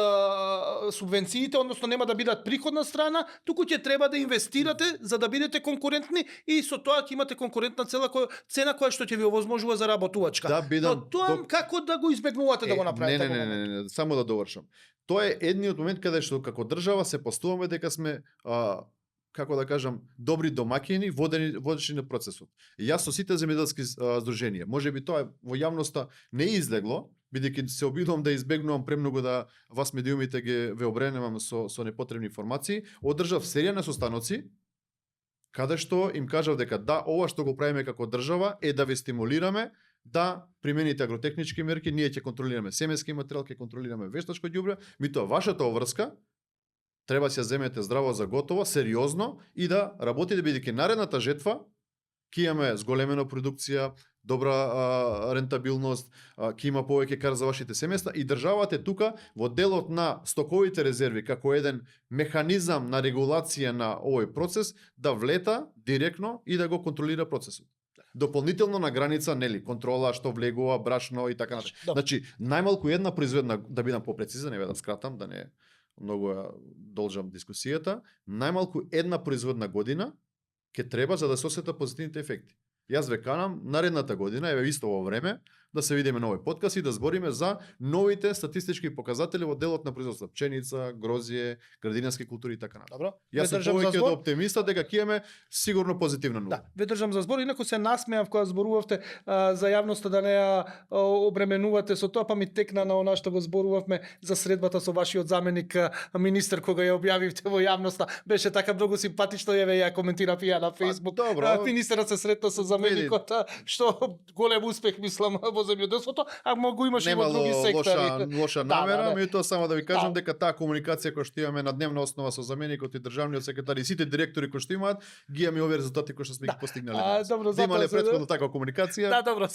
субвенциите, односно нема да бидат приходна страна, туку ќе треба да инвестирате за да бидете конкурентни и со тоа ќе имате конкурентна цена која што ќе ви овозможува за работувачка. Да, Но тоа како да го избегнувате да го направите? Не, само да довршам. Тоа е едниот момент каде што како држава се поставуваме дека сме како да кажам добри домаќини, водечи на процесот. И јас со сите земјоделски здруженија, можеби тоа во јавноста не излегло, бидејќи се обидувам да избегнувам премногу да вас медиумите ве обренемам со непотребни информации, одржав серија на состаноци каде што им кажав дека да, ова што го правиме како држава е да ве стимулираме да примените агротехнички мерки, ние ќе контролираме семенски материјал, ќе контролираме вештачко ѓубре, митоа вашата обврска треба се ја земете здраво за готово, сериозно и да работите, бидејќи наредната жетва ќе имаме зголемена продукција, добра рентабилност, ќе има повеќе кар за вашите семејства и државата е тука во делот на стоковите резерви како еден механизам на регулација на овој процес да влета директно и да го контролира процесот. Дополнително на граница, нели, контрола што влегува, брашно и така натаму. Значи, најмалку една произведна, да бидам попрецизен, не да скратам, да не многу ја должам дискусијата, најмалку една производна година ќе треба за да се осетат позитивните ефекти. Јас ве канам наредната година, еве исто во време, да се видиме на овој подкаст и да збориме за новите статистички показатели во делот на производство пченица, грозје, градинарски култури и така натаму. Добро. Јас сум повеќе од оптимиста дека ќе имаме сигурно позитивна нова. Да, ве држам за збор, инаку се насмеав кога зборувавте за јавноста да не ја обременувате со тоа, па ми текна на она што го зборувавме за средбата со вашиот заменик министер кога ја објавивте во јавноста. Беше така многу симпатично, еве ја коментирав и ја на Facebook. Министерот се сретна со заменикот, што голем успех мислам во земјоделството, а многу имаше и во други сектори. Лоша намера, меѓутоа само да ви кажам дека таа комуникација која што имаме на дневна основа со заменикот и државниот секретар и сите директори кои што имаат, ги имаме овие резултати кои што сме ги постигнале. Добро, имале претходно таква комуникација. Да, добро,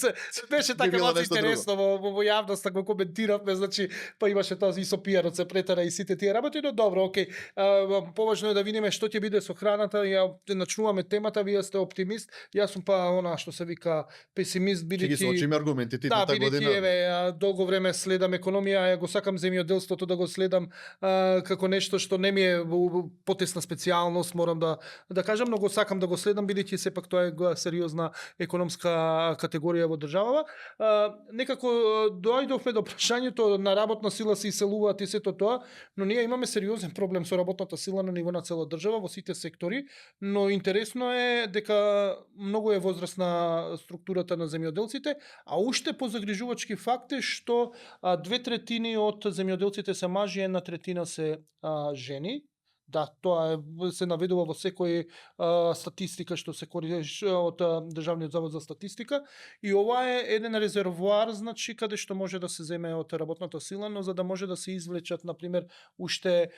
беше така малку интересно во јавноста го коментиравме, значи па имаше тоа и со пиарот се претера и сите тие работи, но добро, окей. Поважно е да видиме што ќе биде со храната, ја начнуваме темата, вие сте оптимист, јас сум па она што се вика песимист, бидејќи ќе ги сочиме аргументите таа година. Еве, долго време следам економија, ја го сакам земјоделството да го следам како нешто што не ми е потесна специјалност, морам да кажам, но го сакам да го следам бидејќи сепак тоа е сериозна економска категорија во државава. Некако доајдовме до прашањето на работна сила се иселуваат и сето тоа, но ние имаме сериозен проблем со работната сила на ниво на цела држава во сите сектори, но интересно е дека многу е возрастна структурата на земјоделците, а уште позагрижувачки факт е што 2/3 од земјоделците се мажи, 1/3 се жени. Да, тоа се наведува во секој статистика што се користи од Државниот завод за статистика и ова е еден резервоар, значи каде што може да се земе од работната сила, но за да може да се извлечат на пример уште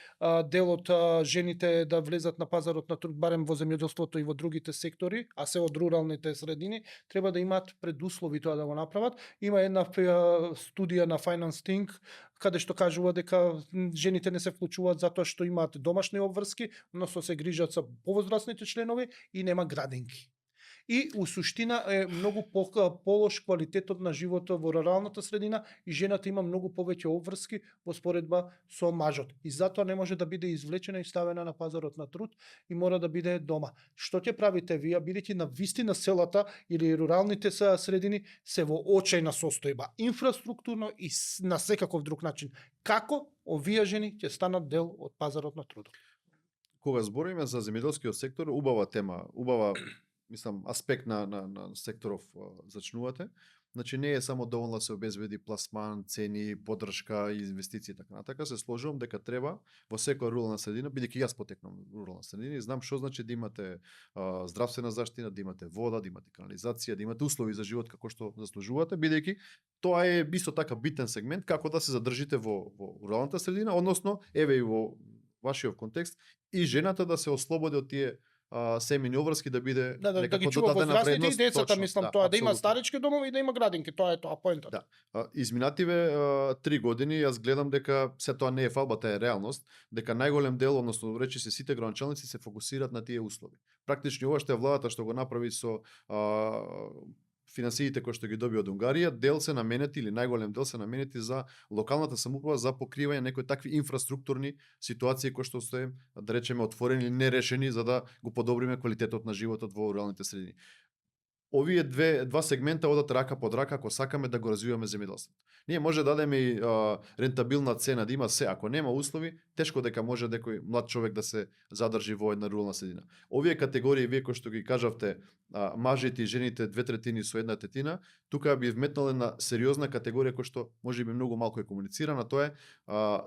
дел од жените да влезат на пазарот на труд, барем во земјоделството и во другите сектори, а се од руралните средини, треба да имаат предуслови тоа да го направат. Има една студија на Finance Think каде што кажува дека жените не се вклучуваат затоа што имаат домашни обврски, но се грижат за повозрастните членови и нема градинки. И у суштина е многу полош квалитетот на животот во руралната средина и жената има многу повеќе обврски во споредба со мажот. И затоа не може да биде извлечена и ставена на пазарот на труд и мора да биде дома. Што ќе правите вие, бидејќи на вистина селата или руралните средини се во очајна состојба, инфраструктурно и на секаков друг начин. Како овие жени ќе станат дел од пазарот на трудот? Кога збориме за земјоделскиот сектор, убава тема, убава мислам аспект на секторов зачнувате. Значи не е само доволно да се обезбеди пласман, цени, поддршка и инвестиции и така натака. Се сложувам дека треба во секоја рурална средина, бидејќи јас потекнам рурална средина и знам што значи да имате здравствена заштина, да имате вода, да имате канализација, да имате услови за живот како што заслужувате, бидејќи тоа е исто така битен сегмент како да се задржите во руралната средина, односно еве и во вашиот контекст и жената да се ослободи од тие семејни обврски да биде Да ги некако чува додадена возрастните и вредност. децата, Точно, мислам, тоа да има апсолутно. старички домови и да има градинки, тоа е тоа поентот. Да. Изминативе 3 години јас гледам дека се тоа не е фалба, тоа е реалност, дека најголем дел, односно речи се сите градоначалници се фокусираат на тие услови. Практично ова што е владата што го направи со финансиите кои што ги доби од Унгарија, дел се наменети или најголем дел се наменети за локалната самоуправа за покривање некои такви инфраструктурни ситуации кои што се, да речеме, отворени или нерешени за да го подобриме квалитетот на животот во руралните средини. Овие два сегмента одат рака под рака ако сакаме да го развиваме земјоделството. Ние може да дадеме и рентабилна цена, да има се, ако нема услови, тешко дека може некој млад човек да се задржи во една рурална средина. Овие категории, вие кои што ги кажавте, мажите и жените 2/3 со 1/3, тука би вметнал една сериозна категорија која што можеби многу малку е комуницирана, тоа е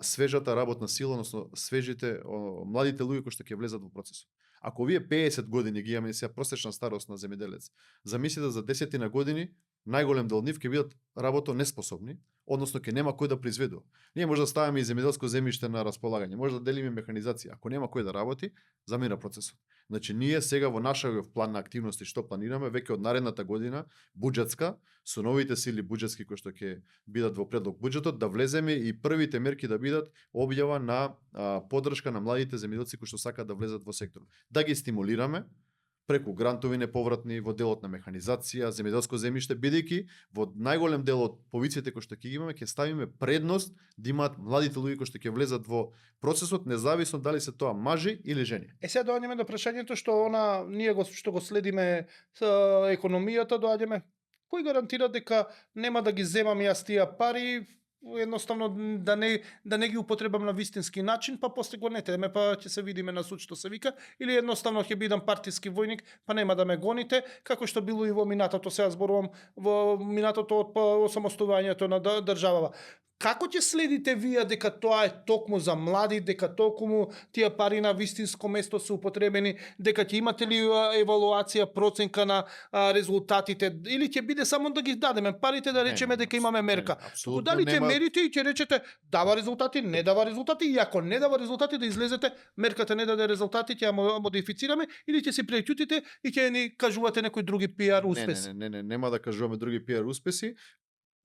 свежата работна сила, односно свежите младите луѓе кои што ќе влезат во процесот. Ако вие 50 години ги имаме сега просечна старост на земјоделец, замислете за 10 години, најголем дел од нив ќе бидат работо неспособни, односно ќе нема кој да произведува. Ние може да ставиме и земјоделско земјиште на располагање, може да делиме механизација. Ако нема кој да работи, замира процесот. Значи ние сега во нашиот план на активности што планираме веќе од наредната година буџетска со новите сили буџетски кои што ќе бидат во предлог буџетот да влеземе и првите мерки да бидат објава на поддршка на младите земјоделци кои што сакаат да влезат во секторот. Да ги стимулираме преку грантови неповратни во делот на механизација, земјоделско земјиште, бидејќи во најголем дел од повиците кои што ќе ги имаме ќе ставиме предност да имаат младите луѓе кои што ќе влезат во процесот, независно дали се тоа мажи или жени. Сега доаѓаме до прашањето што ние што го следиме со економијата, доаѓаме кој гарантира дека нема да ги земам јас тие пари, едноставно да не ги употребам на вистински начин, па после го нетеме, па ќе се видиме на суд што се вика, или едноставно ќе бидам партиски војник, па нема да ме гоните, како што било и во минатото, сега зборувам во минатото од осамостувањето на државава. Како ќе следите вие дека тоа е токму за млади, дека токму тие пари на вистинско место се употребени, дека ќе имате ли евалуација, проценка на резултатите, или ќе биде само да ги дадеме парите да речеме дека имаме мерка? Дали ќе мерите и ќе речете дава резултати, не дава резултати, и ако не дава резултати да излезете, мерката не даде резултати, ќе ја модифицираме, или ќе се преќутите и ќе ни кажувате некои други пиар успеси? Не, нема да кажуваме други пиар успеси.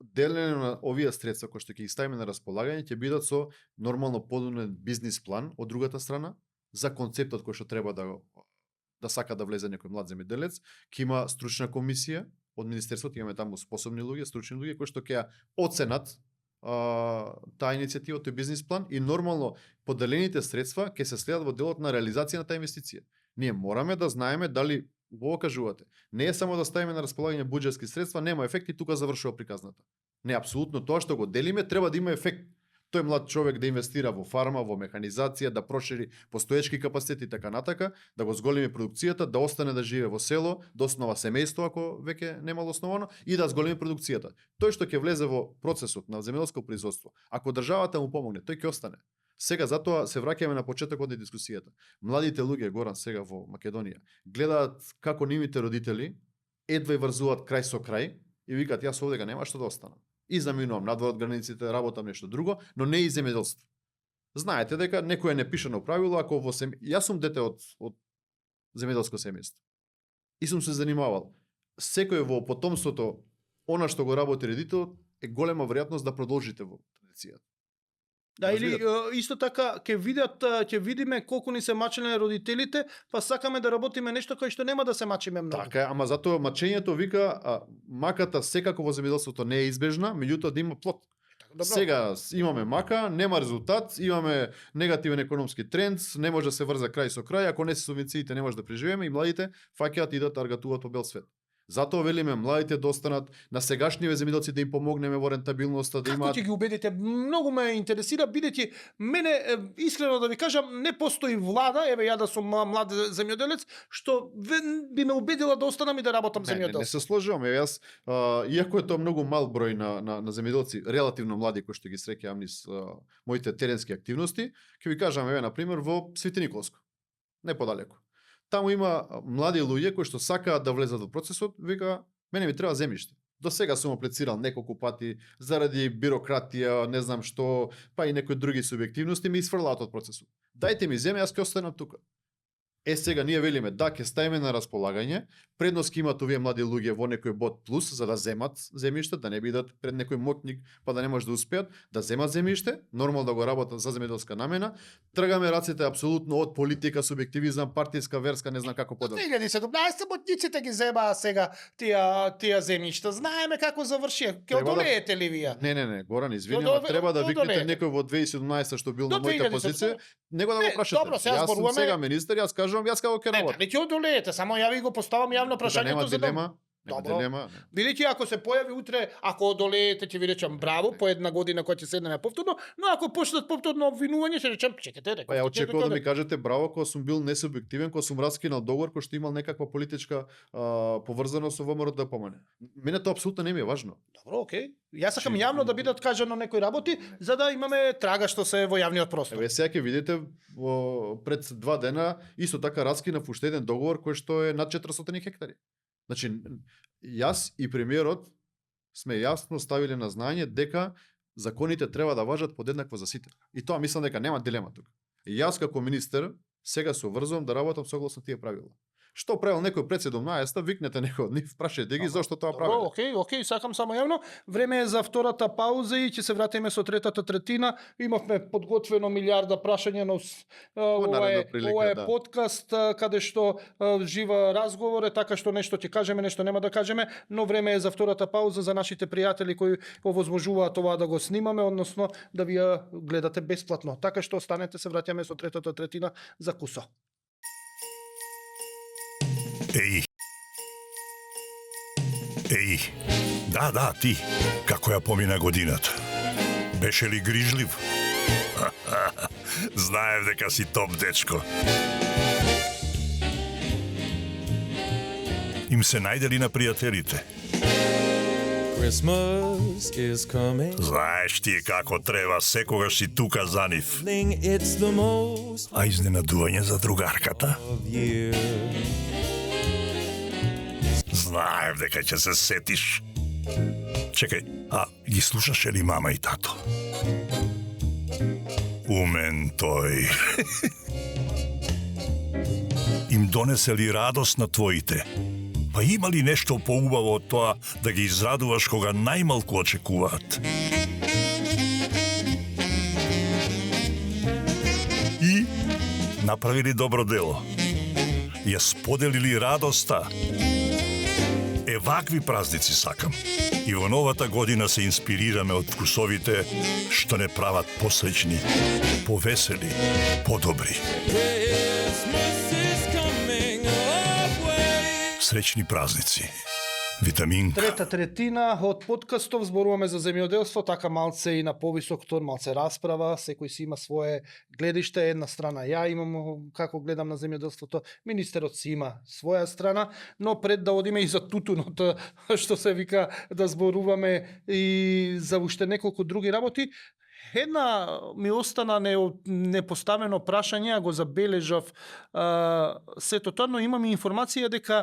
Делење на овие средства кои што ќе ги ставиме на располагање ќе бидат со нормално подобрен бизнис план од другата страна за концептот кој што треба да сака да влезе некој млад земјоделец, ќе има стручна комисија од министерството, имаме таму способни луѓе, стручни луѓе кои што ќе оценат таа иницијатива, тој бизнис план и нормално поделените средства ќе се следат во делот на реализација на таа инвестиција. Ние мораме да знаеме дали го кажувате. Не е само да ставиме на располагање буџетски средства, нема ефект и тука завршува приказната. Не, апсолутно тоа што го делиме треба да има ефект. Тој млад човек да инвестира во фарма, во механизација, да прошири постоечки капацитети и така натака, да го зголеми продукцијата, да остане да живее во село, да основа семејство ако веќе немало основано и да зголеми продукцијата. Тој што ќе влезе во процесот на земјоделско производство, ако државата му помогне, тој ќе остане. Сега затоа се враќаме на почетокот на дискусијата. Младите луѓе Горан сега во Македонија гледаат како нивните родители едва и врзуваат крај со крај и викаат јас овдека нема што да останам. И заминувам надвор од границите, работам нешто друго, но не и земјоделство. Знаете дека некој не пише на правило ако во јас сум дете од земјоделско семејство. И сум се занимавал. Секој во потомството она што го работи родителот е голема веројатност да продолжите во традицијата. Да, или исто така ќе видиме колку ни се мачеле родителите, па сакаме да работиме нешто кое што нема да се мачиме многу. Така е, ама затоа мачењето вика маката секако во земјоделството не е избежна, меѓутоа да има плод. Добро. Сега имаме мака, нема резултат, имаме негативен економски тренд, не може да се врза крај со крај, ако не се субвенциите не може да преживееме и младите фаќаат и да таргатуваат по бел свет. Затоа велиме младите да останат, на сегашниве земјоделци да им помогнеме во рентабилноста, да имаат. Како ќе ги убедите? Многу ме интересира, бидејќи мене искрено да ви кажам, не постои влада, еве ја да сум млад земјоделец, што би ме убедила да останам и да работам земјоделство. Не се сложувам, јас иако е тоа многу мал број на земјоделци, релативно млади кои што ги среќавам низ моите теренски активности, ќе ви кажам еве на пример во Свети Николско, не подалеку. Таму има млади луѓе кои што сакаат да влезат во процесот, вика, мене ми треба земјиште. До сега сум аплицирал неколку пати заради бирократија, не знам што, па и некои други субјективности ми изфрлаат од процесот. Дајте ми земја, јас ќе останам тука. Сега ние велиме да ќе ставиме на располагање, предност ќе имат овие млади луѓе во некој бот плюс за да земат земјиште, да не бидат пред некој мотник па да не може да успеат, да земат земјиште, нормално да го работат за земјоделска намена. Тргаме раците апсолутно од политика, субјективизам, партиска, верска, не знам како подат. 2017 ботниците ги зебаа сега тие земјишта. Знаеме како заврши. Ќе Треба да- одолеете ли вие? Не, Горан, извини, До- ама треба да до- викнете долете. некој во 2017 што бил До на мојата 2017. позиција, него да го Не, прашате. добро, сега Јас сум зборуваме- сега министер, јас кажувам јас како ќе Не, работам. не ќе одолеете, само ја ви го поставам јавно Тука нема прашањето за да дилема, нема Добро. дилема. Бидејќи ако се појави утре, ако одолеете, ќе ви речам браво, по една година која ќе седнеме повторно, но ако почнат повторно обвинување, ќе речам чекате, Па ја очекувам да ми кажете браво кога сум бил несубјективен, кога сум раскинал договор кој што имал некаква политичка поврзаност со ВМРО да помане. Мене тоа апсолутно не ми е важно. Добро, окей. Јас сакам Чи- јавно да бидат кажано некои работи, за да имаме трага што се во јавниот простор. Еве сега ќе видите пред 2 дена исто така раскинав уште еден договор кој што е над 400 хектари. Значи јас и премиерот сме јасно ставиле на знање дека законите треба да важат подеднакво за сите. И тоа мислам дека нема дилема тука. И јас како министер сега се обврзувам да работам согласно тие правила. Што правил некој пред 17-та, викнете некој од нив, прашајте ги зошто тоа Добро, правил. окей, сакам само јавно. Време е за втората пауза и ќе се вратиме со третата третина. Имавме подготвено милиарда прашања, но наредна прилика, ова е да. подкаст каде што жива разговор е, така што нешто ќе кажеме, нешто нема да кажеме, но време е за втората пауза за нашите пријатели кои овозможуваат ова да го снимаме, односно да ви ја гледате бесплатно. Така што останете, се враќаме со третата третина за кусо. Еј. Да, ти. Како ја помина годината? Беше ли грижлив? Знаев дека си топ дечко. Им се најдели на пријателите. Christmas is coming. Знаеш ти како треба, секогаш си тука за нив. It's the most А изненадување за другарката? of year. Знаев дека ќе се сетиш. Чекај, а ги слушаше ли мама и тато? Умен тој. Им донесе ли радост на твоите? Па има ли нешто поубаво од тоа да ги израдуваш кога најмалку очекуваат? И направили добро дело. Ја споделили радоста. Вакви празници сакам. И во новата година се инспирираме од вкусовите што не прават посреќни, повесели, подобри. Christmas is coming our way. Среќни празници. Витаминка. Трета третина од подкастов зборуваме за земјоделство, така малце и на повисок тон, малце расправа, секој си има свое гледиште, една страна ја имам како гледам на земјоделството, министерот си има своја страна, но пред да одиме и за тутунот, што се вика да зборуваме и за уште неколку други работи, една ми остана непоставено прашање, го забележав сето тоа, но имам и информација дека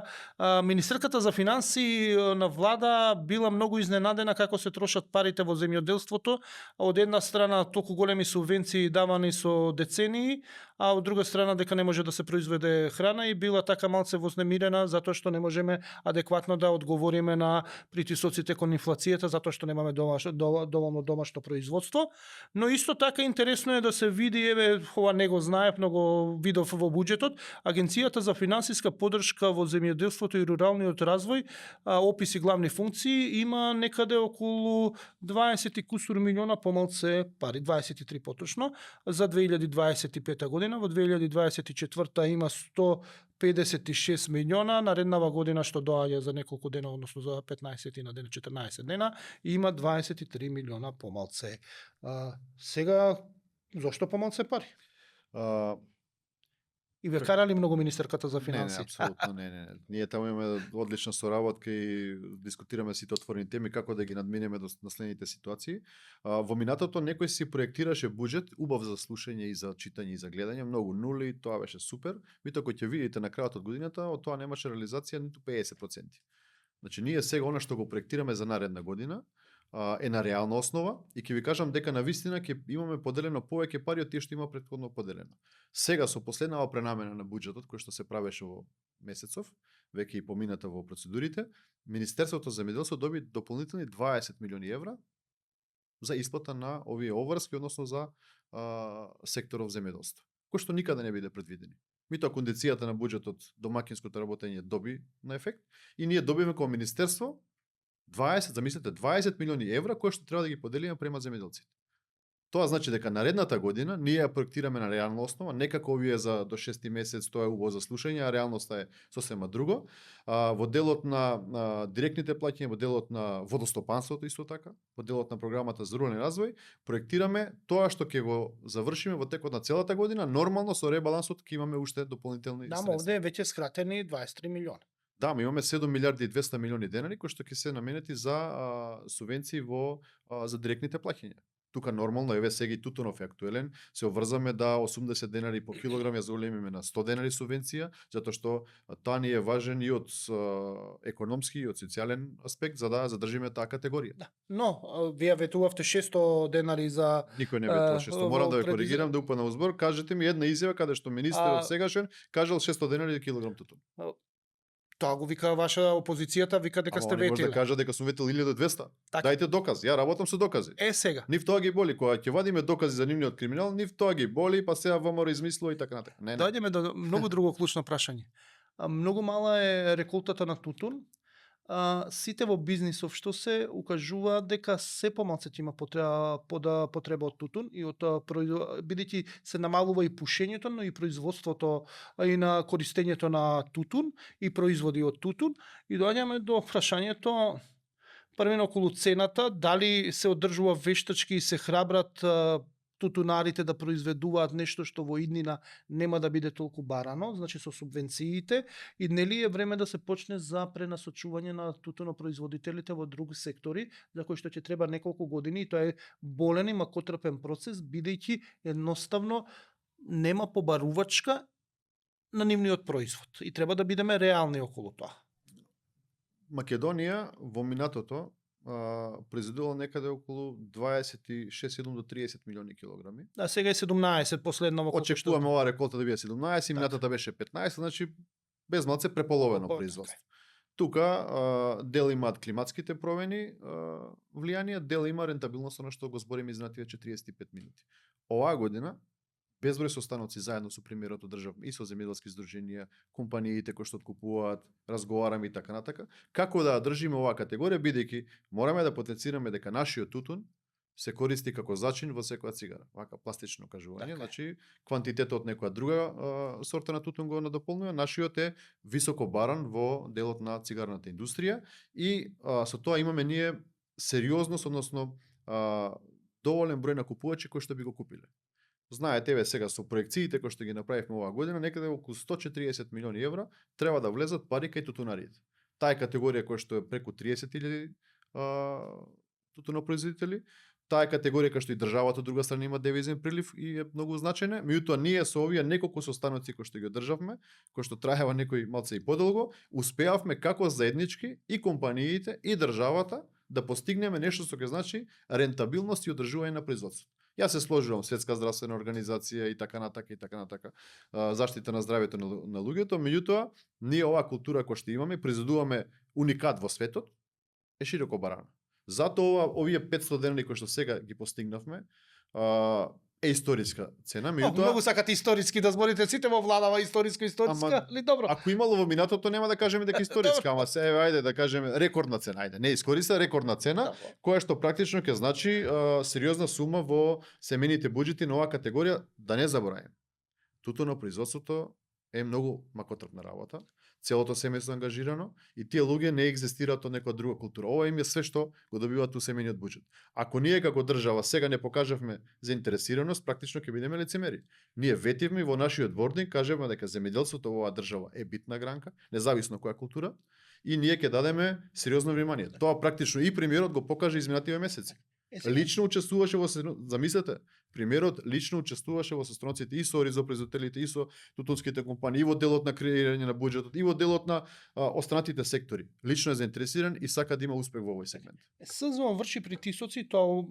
министерката за финансии на влада била многу изненадена како се трошат парите во земјоделството. Од една страна толку големи субвенции давани со децении, а од друга страна дека не може да се произведе храна и била така малце вознемирена затоа што не можеме адекватно да одговориме на притисоците кон инфлацијата затоа што немаме доволно домашно производство. Но исто така интересно е да се види, еве, ова не го знаев, но го видов во буџетот, Агенцијата за финансиска поддршка во земјоделството и руралниот развој, описи главни функции, има некаде околу 20 и кусур милиона помалце пари, 23 поточно, за 2025 година. Во 2024 има 156 милиона, нареднава година што доаѓа за неколку дена, односно за 15 на ден, 14 дена, има 23 милиона помалце. Сега, зошто помалце пари? И ве карали многу министерката за финансии? Не, апсолутно не. Ние таму имаме одлична соработка и дискутираме сите отворени теми како да ги надминеме до наследните ситуации. Во минатото некој си проектираше буџет, убав за слушање и за читање и за гледање, многу нули, тоа беше супер. Мито кој ќе видите на крајот од годината, од тоа немаше реализација ниту 50%. Значи ние сега она што го проектираме за наредна година, е на реална основа и ќе ви кажам дека на вистина ќе имаме поделено повеќе пари од тие што има претходно поделено. Сега со последнава пренамена на буџетот кој што се правеше во месецов, веќе и помината во процедурите, Министерството за земјоделство доби дополнителни 20 милиони евра за исплата на овие обврски, односно за секторов земјоделство, кој што никаде не биде предвидени. Митоа кондицијата на буџетот домакинското работење доби на ефект и ние добиме како министерство 20 милиони евра кои што треба да ги поделиме према земјоделците. Тоа значи дека наредната година ние ја проектираме на реална основа, не како овие за до 6 месец, тоа е убаво за слушање, а реалноста е сосема друго. Во делот на директните плаќања, во делот на водостопанството исто така, во делот на програмата за рурален развој, проектираме тоа што ќе го завршиме во текот на целата година, нормално со ребалансот ќе имаме уште дополнителни Да, средства. овде е веќе скратени 23 милиона. Да, ми имаме 7 милиарди и 200 милиони денари кои што ќе се наменети за субвенции за директните плаќања. Тука нормално еве сега и тутунов е актуелен, се обврзаме да 80 денари по килограм ја зголемиме на 100 денари субвенција, затоа што тоа ни е важен и од економски и од социјален аспект за да задржиме таа категорија. Да. Но, вие ветувавте 600 денари за Никој не ветува 600. Морам да ве во коригирам да упадам во збор, кажете ми една изјава каде што министерот сегашен кажал 600 денари за килограм тутун. Тоа го вика ваша опозицијата, вика дека сте Ама они може да ветиле. кажа дека сум ветил 1200. Така. Дајте доказ, ја работам со докази. Сега. Нив тоа ги боли, кога ќе вадиме докази за нивниот криминал, нив тоа ги боли, па сега ВМРО измислува и така натака. Не. Дојдеме до многу друго клучно прашање. Многу мала е реколтата на тутун. Сите во бизнисов што се укажува дека се помалку има потреба од тутун и од бидејќи се намалува и пушењето, но и производството и на користењето на тутун и производи од тутун. И доаѓаме до прашањето првено околу цената, дали се одржува вештачки и се храбрат тутунарите да произведуваат нешто што во иднина нема да биде толку барано, значи со субвенциите, и нели е време да се почне за пренасочување на тутунопроизводителите во други сектори, за кои што ќе треба неколку години, и тоа е болен и макотрпен процес, бидејќи едноставно нема побарувачка на нивниот производ и треба да бидеме реални околу тоа. Македонија во минатото произведувала некаде околу 26 до 30 милиони килограми. Да, сега е 17 последно во колку што Очекуваме оваа реколта да биде 17, минатата беше 15, значи без малце преполовено производство. Тука дел имаат климатските промени влијание, дел има рентабилноста на што го збориме изминативе 45 минути. Оваа година безброј состаноци заедно со премиерот одржавме и со земјоделски здруженија, компаниите кои што откупуваат, разговараме и така натака, како да држиме оваа категорија, бидејќи мораме да потенцираме дека нашиот тутун се користи како зачин во секоја цигара. Вака пластично кажување, значи квантитетот од некоја друга сорта на тутун го надополнува, нашиот е високо баран во делот на цигарната индустрија и со тоа имаме ние сериозност, односно доволен број на купувачи кои што би го купиле. Знаете, еве сега со проекциите кои што ги направивме оваа година, некаде околу 140 милиони евра треба да влезат пари кај тутунариите. Таа е категорија која што е преку 30.000 тутунопроизводители, таа е категорија која што и државата од друга страна има девизен прилив и е многу значајна. Меѓутоа ние со овие неколку состаноци кои што ги одржавме, кои што траева некој малце и подолго, успеавме како заеднички и компаниите и државата да постигнеме нешто што ќе значи рентабилност и одржување на производството. Јас се сложувам Светска здравствена организација и така натака, заштита на здравјето на луѓето, меѓутоа ние оваа култура која што имаме, произведуваме уникат во светот, е широко барана. Затоа овие 500 денари кои што сега ги постигнавме, е историска цена, меѓутоа многу сакате историски да зборите, сите во владава историска, ли добро? ако имало во минатото нема да кажеме дека историска, ама се ајде да кажеме рекордна цена, ајде, не искориста рекордна цена, која што практично ќе значи сериозна сума во семените буџети на оваа категорија, да не забораваме. Тутунопроизводството е многу макотрпна работа, целото семејство ангажирано и тие луѓе не екзистираат од некоја друга култура. Ова им е све што го добиваат у семејниот буџет. Ако ние како држава сега не покажавме заинтересираност, практично ќе бидеме лицемери. Ние ветивме во нашиот дворник, кажеме дека земјоделството во оваа држава е битна гранка, независно која култура, и ние ќе дадеме сериозно внимание. Тоа практично и премиерот го покаже изминативе месеци. Лично учествуваше во замислете, Премиерот лично учествуваше во состаноците и со ризопроизводителите, и со тутунските компании, и во делот на креирање на буџетот, и во делот на останатите сектори. Лично е заинтересиран и сака да има успех во овој сегмент. СЗО врши притисоци, тоа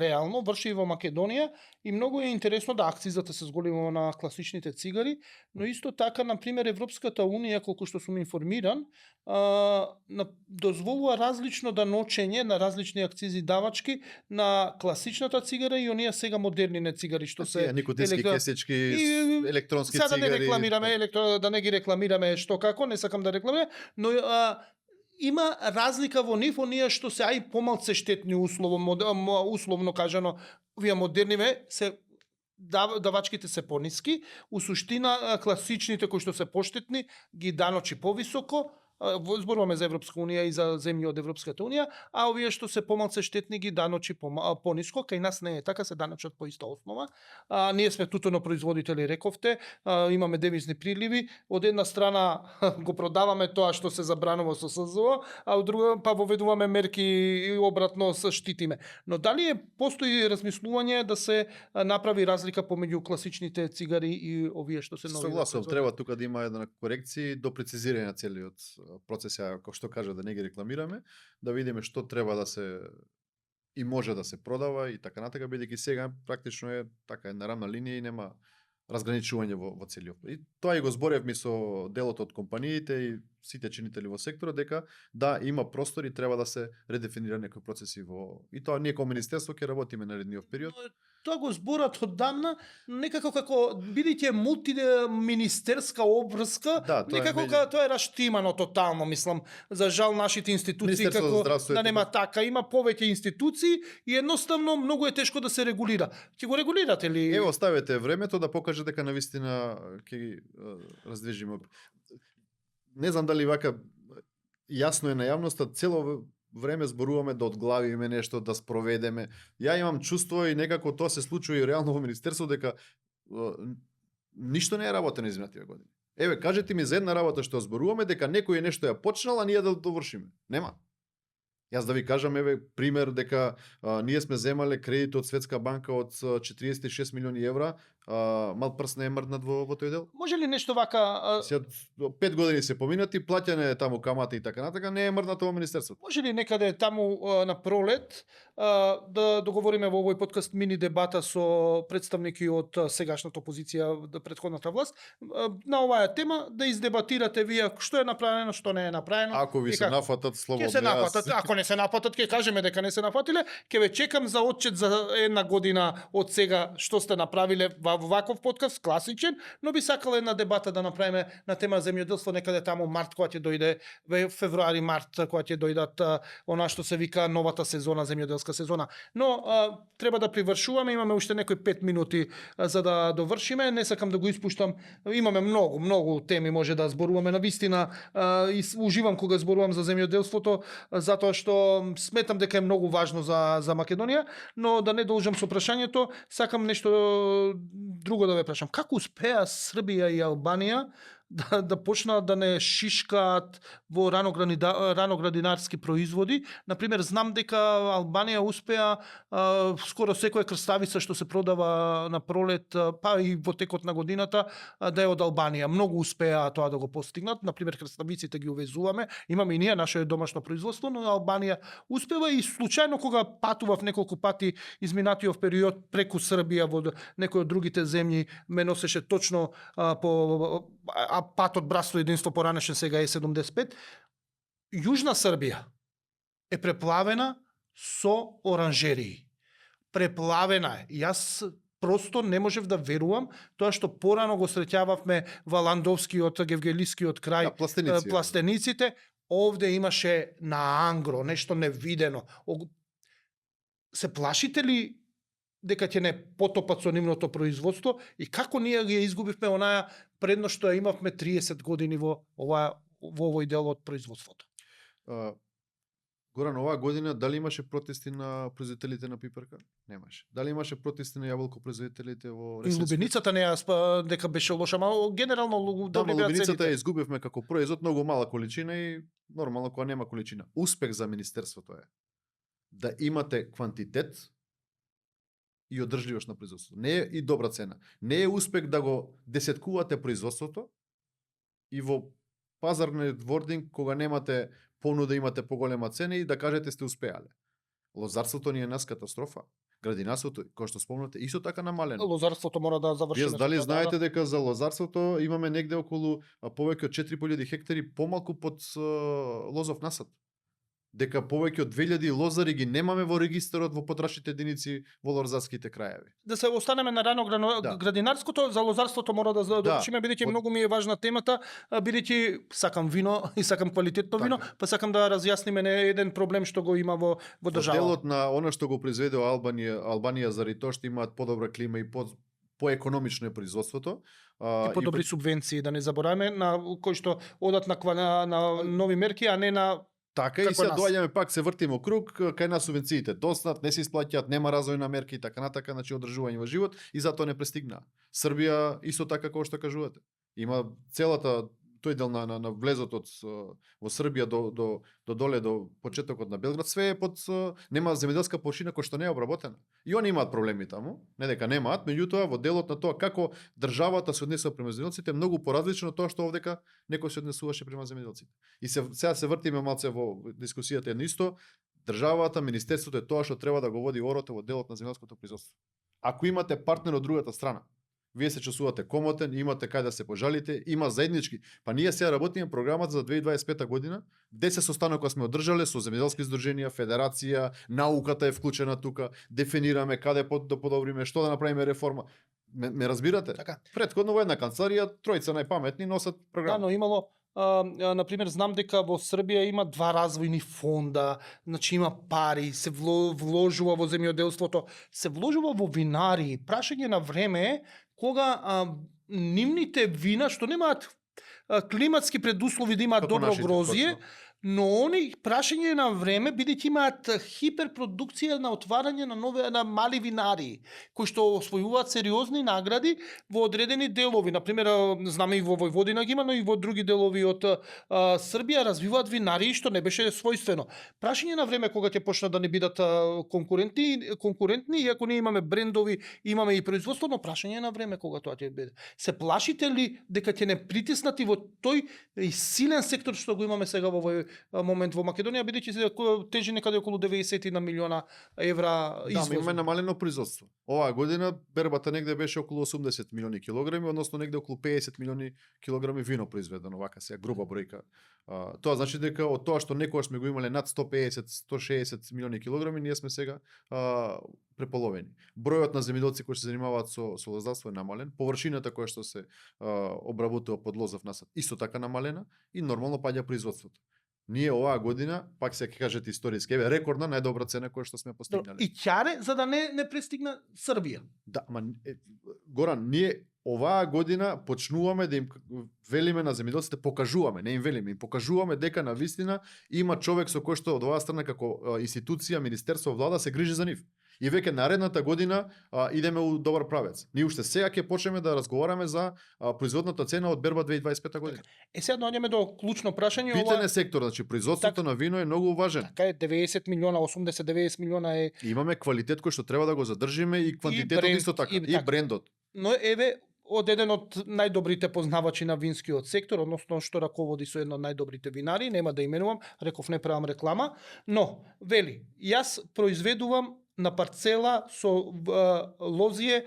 реално врши и во Македонија и многу е интересно да акцизата се зголемува на класичните цигари, но исто така, на пример, Европската унија, колку што сум информиран, дозволува различно даночење на различни акцизи давачки на класичната цигара и оние сега модернine цигари што се никотински кесечки, електронски сега цигари. да не рекламираме, да не ги рекламираме што како, не сакам да рекламирам, но има разлика во нив, оние што се ај помалце штетни условно кажано, овие модерниве се давачките се пониски, у суштина класичните кои што се поштетни ги даночи повисоко, зборуваме за Европска унија и за земји од Европската унија, а овие што се помалце штетни ги даночи пониско, кај нас не е така, се даночат по иста основа. Ние сме тутуно производители, рековте, имаме девизни приливи, од една страна го продаваме тоа што се забранува со СЗО, а од друга па воведуваме мерки и обратно се штитиме. Но дали постои размислување да се направи разлика помеѓу класичните цигари и овие што се нови? Согласувам, треба тука да има една корекција до прецизирање на целиот процес, како што кажа, да не ги рекламираме, да видиме што треба да се и може да се продава и така натака, бидејќи сега практично е така една рамна линија и нема разграничување во целиот. И тоа и го зборевме со делот од компаниите и сите чинители во секторот, дека да има простор и треба да се редефинира некои процеси и тоа ние како министерство ќе работиме наредниот период. Тоа го зборат оддамна, некако како бидејќи мултиминистерска обврска, Да, тоа некако тоа е раштимано тотално, мислам, за жал нашите институции како да нема така, има повеќе институции и едноставно многу е тешко да се регулира. Ќе го регулирате ли? Ево, оставете времето да покаже дека навистина ќе ги раздвижиме. Не знам дали вака јасно е на јавноста, цело време зборуваме да одглавиме нешто, да спроведеме. Ја имам чувство и некако тоа се случува и реално во министерство, дека ништо не е работено изминативе години. Еве, кажете ми за една работа што зборуваме, дека некој нешто ја почнал, а ние да довршиме. Нема. Јас да ви кажам, еве, пример дека ние сме земале кредит од Светска банка од 46 милиони евра, мал прст не е мрднат во тој дел. Може ли нешто вака... 5 години се поминати, плаќање таму камата и така натака, не е мрднато во министерството. Може ли некаде таму на пролет да договориме во овој подкаст мини дебата со представники од сегашната опозиција, претходната власт, на оваа тема да издебатирате вие што е направено, што не е направено. Ако ви се нафатат, слободно. Ќе се нафатат, ако не се нафатат, ќе кажеме дека не се нафатиле, ќе ве чекам за отчет за една година од сега што сте направиле во ваков подкаст, класичен, но би сакала една дебата да направиме на тема земјоделство некаде таму март, кога ќе дојде, февруари, март, кога ќе дојдат она што се вика новата сезона, земјоделска сезона. Но треба да привршуваме, имаме уште некои 5 минути за да довршиме, не сакам да го испуштам, имаме многу теми може да зборуваме, навистина и уживам кога зборувам за земјоделството, затоа што сметам дека е многу важно за Македонија, но да не должам со прашањето, сакам нешто друго да ве прашам. Како успеа Србија и Албанија да почнат да не шишкаат во раноградинарски производи? Например, знам дека Албанија успеа скоро секоја крставица што се продава на пролет, па и во текот на годината, да е од Албанија. Многу успеа тоа да го постигнат. Например, крставиците ги увезуваме. Имаме и ние наше домашно производство, но Албанија успева и случајно кога патував неколку пати изминатиот период преку Србија во некои од другите земји, ме носеше точно по патот братство единство поранешен, сега е 75. Јужна Србија е преплавена со оранжерии. Преплавена е. Јас просто не можев да верувам тоа што порано го среќававме во Ландовскиот, Гевгелискиот крај, пластениците. Овде имаше на ангро, нешто невидено. Се плашите ли дека ќе не потопат со нивното производство и како ние ги изгубивме онаа предност што ја имавме 30 години во овој дел од производството? Горан, оваа година дали имаше протести на производителите на пиперка? Немаше. Дали имаше протести на јаболко производителите во И лубеницата не дека беше лоша, ама генерално добри беа цените. Лубеницата ја изгубивме како производ, многу мала количина и нормално кога нема количина. Успех за министерството е да имате квантитет и одржливост на производството. Не е и добра цена. Не е успех да го десеткувате производството и во пазарниот вординг, кога немате понуда, имате поголема цена и да кажете сте успеале. Лозарството ни е нас катастрофа. Градинарството, кој што спомнате, исто така намалено. Лозарството мора да заврши. Вие дали нешто, знаете дека за лозарството имаме негде околу повеќе од 4.000 хектари помалку под лозов насад? Дека повеќе од 2000 лозари ги немаме во регистарот во потрашните единици во лозарските краеви. Да се останеме на рано Да. градинарското, за лозарството мора да завршиме, бидејќи многу ми е важна темата, бидејќи сакам вино и сакам квалитетно вино, Така. па сакам да разјасниме не еден проблем што го има во Во држава. делот на она што го произведе Албанија заради тоа што имаат подобра клима и поекономично е производството. И подобри субвенции, да не забораваме, на кои што одат на нови мерки, а не на Така и како се нас. доаѓаме пак се вртиме круг, кај нас субвенциите доснат, не се исплаќаат, нема развојна мерки и така натака, значи одржување во живот и затоа не пристигнаа. Србија исто така како што кажувате. Има целата тој дел на влезот од во Србија до доле до почетокот на Белград, све е под нема земјоделска површина која што не е обработена. И они имаат проблеми таму, не дека немаат, меѓутоа во делот на тоа како државата се однесува према земјоделците е многу поразлично од тоа што овдека некој се однесуваше према земјоделците. И сега се вртиме малце во дискусијата едно исто, државата, министерството е тоа што треба да го води орото во делот на земјоделското производство. Ако имате партнер од другата страна, вие се чувствувате комотен, имате кај да се пожалите, има заеднички. Па ние сега работиме програмата за 2025 година, 10 состанока сме одржале со земјоделски здруженија, федерација, науката е вклучена тука, дефинираме каде да подобриме, што да направиме реформа. Ме разбирате? така. Претходно во една канцеларија, тројца најпаметни носат Да, програма. но имало на пример знам дека во Србија има 2 развојни фонда, значи има пари, се вложува во земјоделството, се вложува во винари. Прашање на време е кога нивните вина што немаат климатски предуслови да имаат Како добро нашите, грозје, точно. но они прашање на време бидејќи имаат хиперпродукција на отварање на мали винари кои што освојуваат сериозни награди во одредени делови. На пример, знаме и во Војводина ги има, но и во други делови од Србија развиваат винари што не беше својствено. Прашање на време кога ќе почнат да не бидат конкурентни, иако ние имаме брендови, имаме и производство, но прашање на време кога тоа ќе биде. Се плашите ли дека ќе не притиснати во тој силен сектор што го имаме сега во овој момент во Македонија, бидејќи се тежи некаде околу 90 на милиона евра Да, извоз. ама имаме намалено производство. Оваа година бербата негде беше околу 80 милиони килограми, односно негде околу 50 милиони килограми вино произведено, вака сега груба бројка. Тоа значи дека од тоа што некогаш сме го имале над 150-160 милиони килограми, ние сме сега преполовени. Бројот на земјоделци кои се занимаваат со лозарство е намален, површината која што се обработува под лозов насад исто така намалена и нормално паѓа производството. Ние оваа година, пак се ќе кажете историски, рекордна најдобра цена која што сме постигнале. И ќаре за да не пристигна Србија. Да, ама Горан, ние оваа година почнуваме да им велиме на земјоделците, покажуваме, не им велиме, им покажуваме дека на вистина има човек со кој што од оваа страна како институција, министерство, влада се грижи за нив. И веќе наредната година идеме у добар правец. Ние уште сега ќе почнеме да разговараме за производната цена од берба 2025 година. Сега доаѓаме до клучно прашање. Битен е сектор, значи производството на вино е многу важен. Така е, 90 милиона, 80-90 милиона е. И имаме квалитет кој што треба да го задржиме и квантитетот бренд, исто така, и и така. брендот. Но еве од еден од најдобрите познавачи на винскиот сектор, односно што раководи со едно од најдобрите винари, нема да именувам, реков не правам реклама, но вели, јас произведувам на парцела со лозие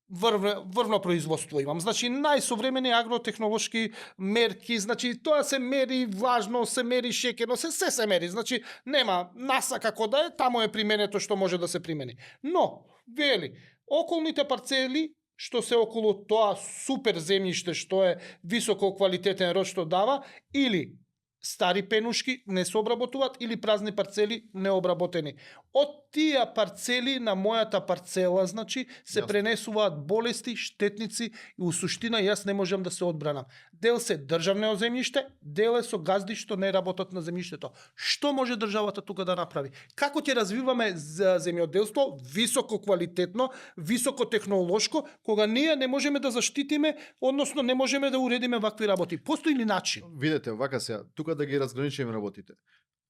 врвно производство имам. Значи најсовремени агротехнолошки мерки, значи тоа се мери влажно, се мери шекерно, се мери. Значи нема наса како да е, таму е применето што може да се примени. Но вели, околните парцели што се околу тоа супер земјиште што е високо квалитетен род што дава, или стари пенушки не се обработуваат или празни парцели необработени. Од тие парцели на мојата парцела, значи, се пренесуваат болести, штетници и у суштина јас не можам да се одбранам. Дел се државно земјиште, дел е со газди што не работат на земјиштето. Што може државата тука да направи? Како ќе развиваме земјоделство високо квалитетно, високо технолошко, кога ние не можеме да заштитиме, односно не можеме да уредиме вакви работи? Постои ли начин? Видете, вака сега, тука да ги разграничиме работите.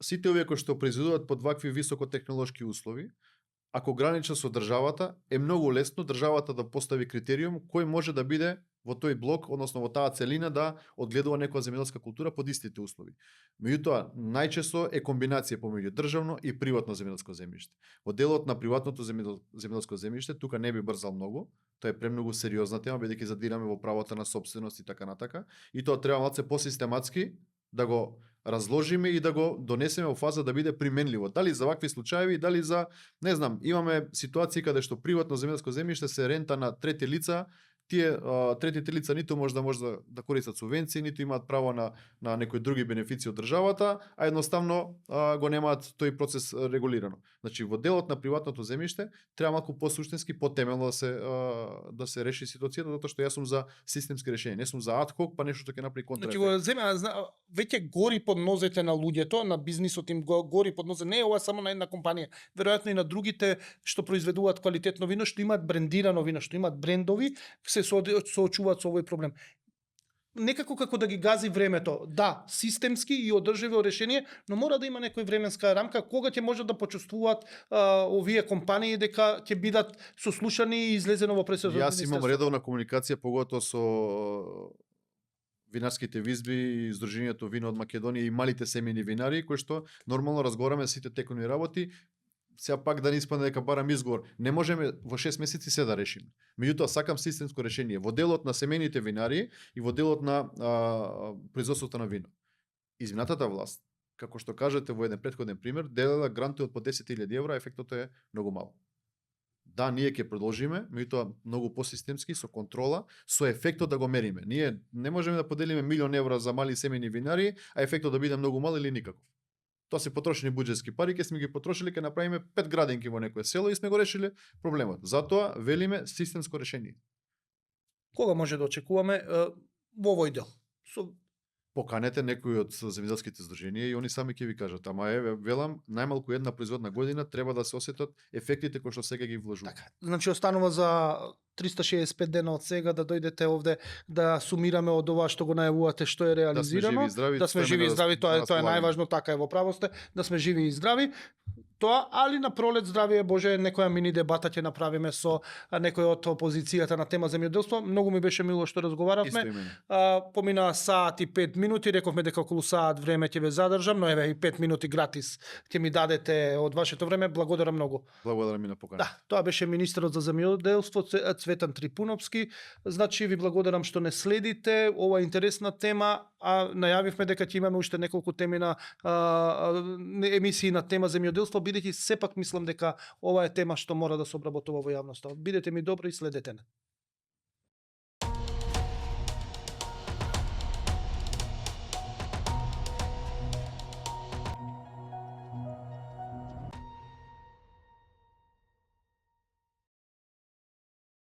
Сите овие кои што произведуваат под вакви високотехнолошки услови, ако граничи со државата, е многу лесно државата да постави критериум кој може да биде во тој блок, односно во таа целина да одгледува некоја земјоделска култура под истите услови. Меѓутоа, најчесто е комбинација помеѓу државно и приватно земјоделско земјиште. Во делот на приватното земјоделско земјиште, тука не би брзал многу, тоа е премногу сериозна тема, бидејќи задираме во правото на собственост и така натака, и тоа треба малце посистематски да го разложиме и да го донесеме во фаза да биде применливо. Дали за вакви случаи, дали за, не знам, имаме ситуации каде што приватно земјоделско земјиште се рента на трети лица, тие третите лица ниту може да користат субвенции, ниту имаат право на некои други бенефиции од државата, а едноставно го немаат тој процес регулирано. Значи во делот на приватното земјиште треба малку посуштински, потемелно да се реши ситуацијата, затоа што јас сум за системски решења, не сум за адхок, па нешто што ќе направи контраефект. Значи во земја веќе гори под нозете на луѓето, на бизнисот им гори под нозете. Не е ова само на една компанија, веројатно и на другите што произведуваат квалитетно вино, што имаат брендирано вино, што имаат брендови, се соочуваат со овој проблем. Некако како да ги гази времето. Да, системски и одржливо решение, но мора да има некој временска рамка кога ќе можат да почувствуваат овие компании дека ќе бидат сослушани и излезено во пресудот. Јас имам редовна комуникација поготоа со винарските визби и Сдруженијето вино од Македонија и малите семејни винари, кои што нормално разговараме сите текони работи. Сега пак да не испадне дека барам изговор. Не можеме во 6 месеци се да решиме. Меѓутоа сакам системско решение во делот на семејните винари и во делот на производството на вино. Изминатата власт, како што кажете во еден претходен пример, делела гранти од по 10.000 евра, ефектот е многу мал. Да, ние ќе продолжиме, меѓутоа многу посистемски, со контрола, со ефектот да го мериме. Ние не можеме да поделиме 1.000.000 евра за мали семејни винари, а ефектот да биде многу мал или никаков. Тоа се потрошени буџетски пари, ќе сме ги потрошили, ќе направиме 5 градинки во некое село и сме го решили проблемот. Затоа велиме системско решение. Кога може да очекуваме во овој дел? Поканете некои од земјоделските здруженија и они сами ќе ви кажат, ама велам, најмалку една производна година треба да се осетат ефектите кои што сега ги вложуваме. Така. Значи останува за 365 дена од сега да дојдете овде да сумираме од ова што го најавувате што е реализирано, да сме живи и здрави, тоа е најважно, така е, во право сте, да сме живи и здрави. Тоа, али на пролет, здравие Боже, некоја мини дебата ќе направиме со некој од опозицијата на тема земјоделство. Многу ми беше мило што разговаравме. Помина саат и 5 минути, рековме дека околу саат време ќе ве задржам, но еве и 5 минути гратис ќе ми дадете од вашето време. Благодарам многу. Благодарам и на поканата. Да, тоа беше министерот за земјоделство Цветан Трипуновски. Значи ви благодарам што не следите ова интересна тема, а најавивме дека ќе имаме уште неколку теми на емисии на тема земјоделство, бидејќи сепак мислам дека ова е тема што мора да се обработува во јавноста. Бидете ми добри и следете не.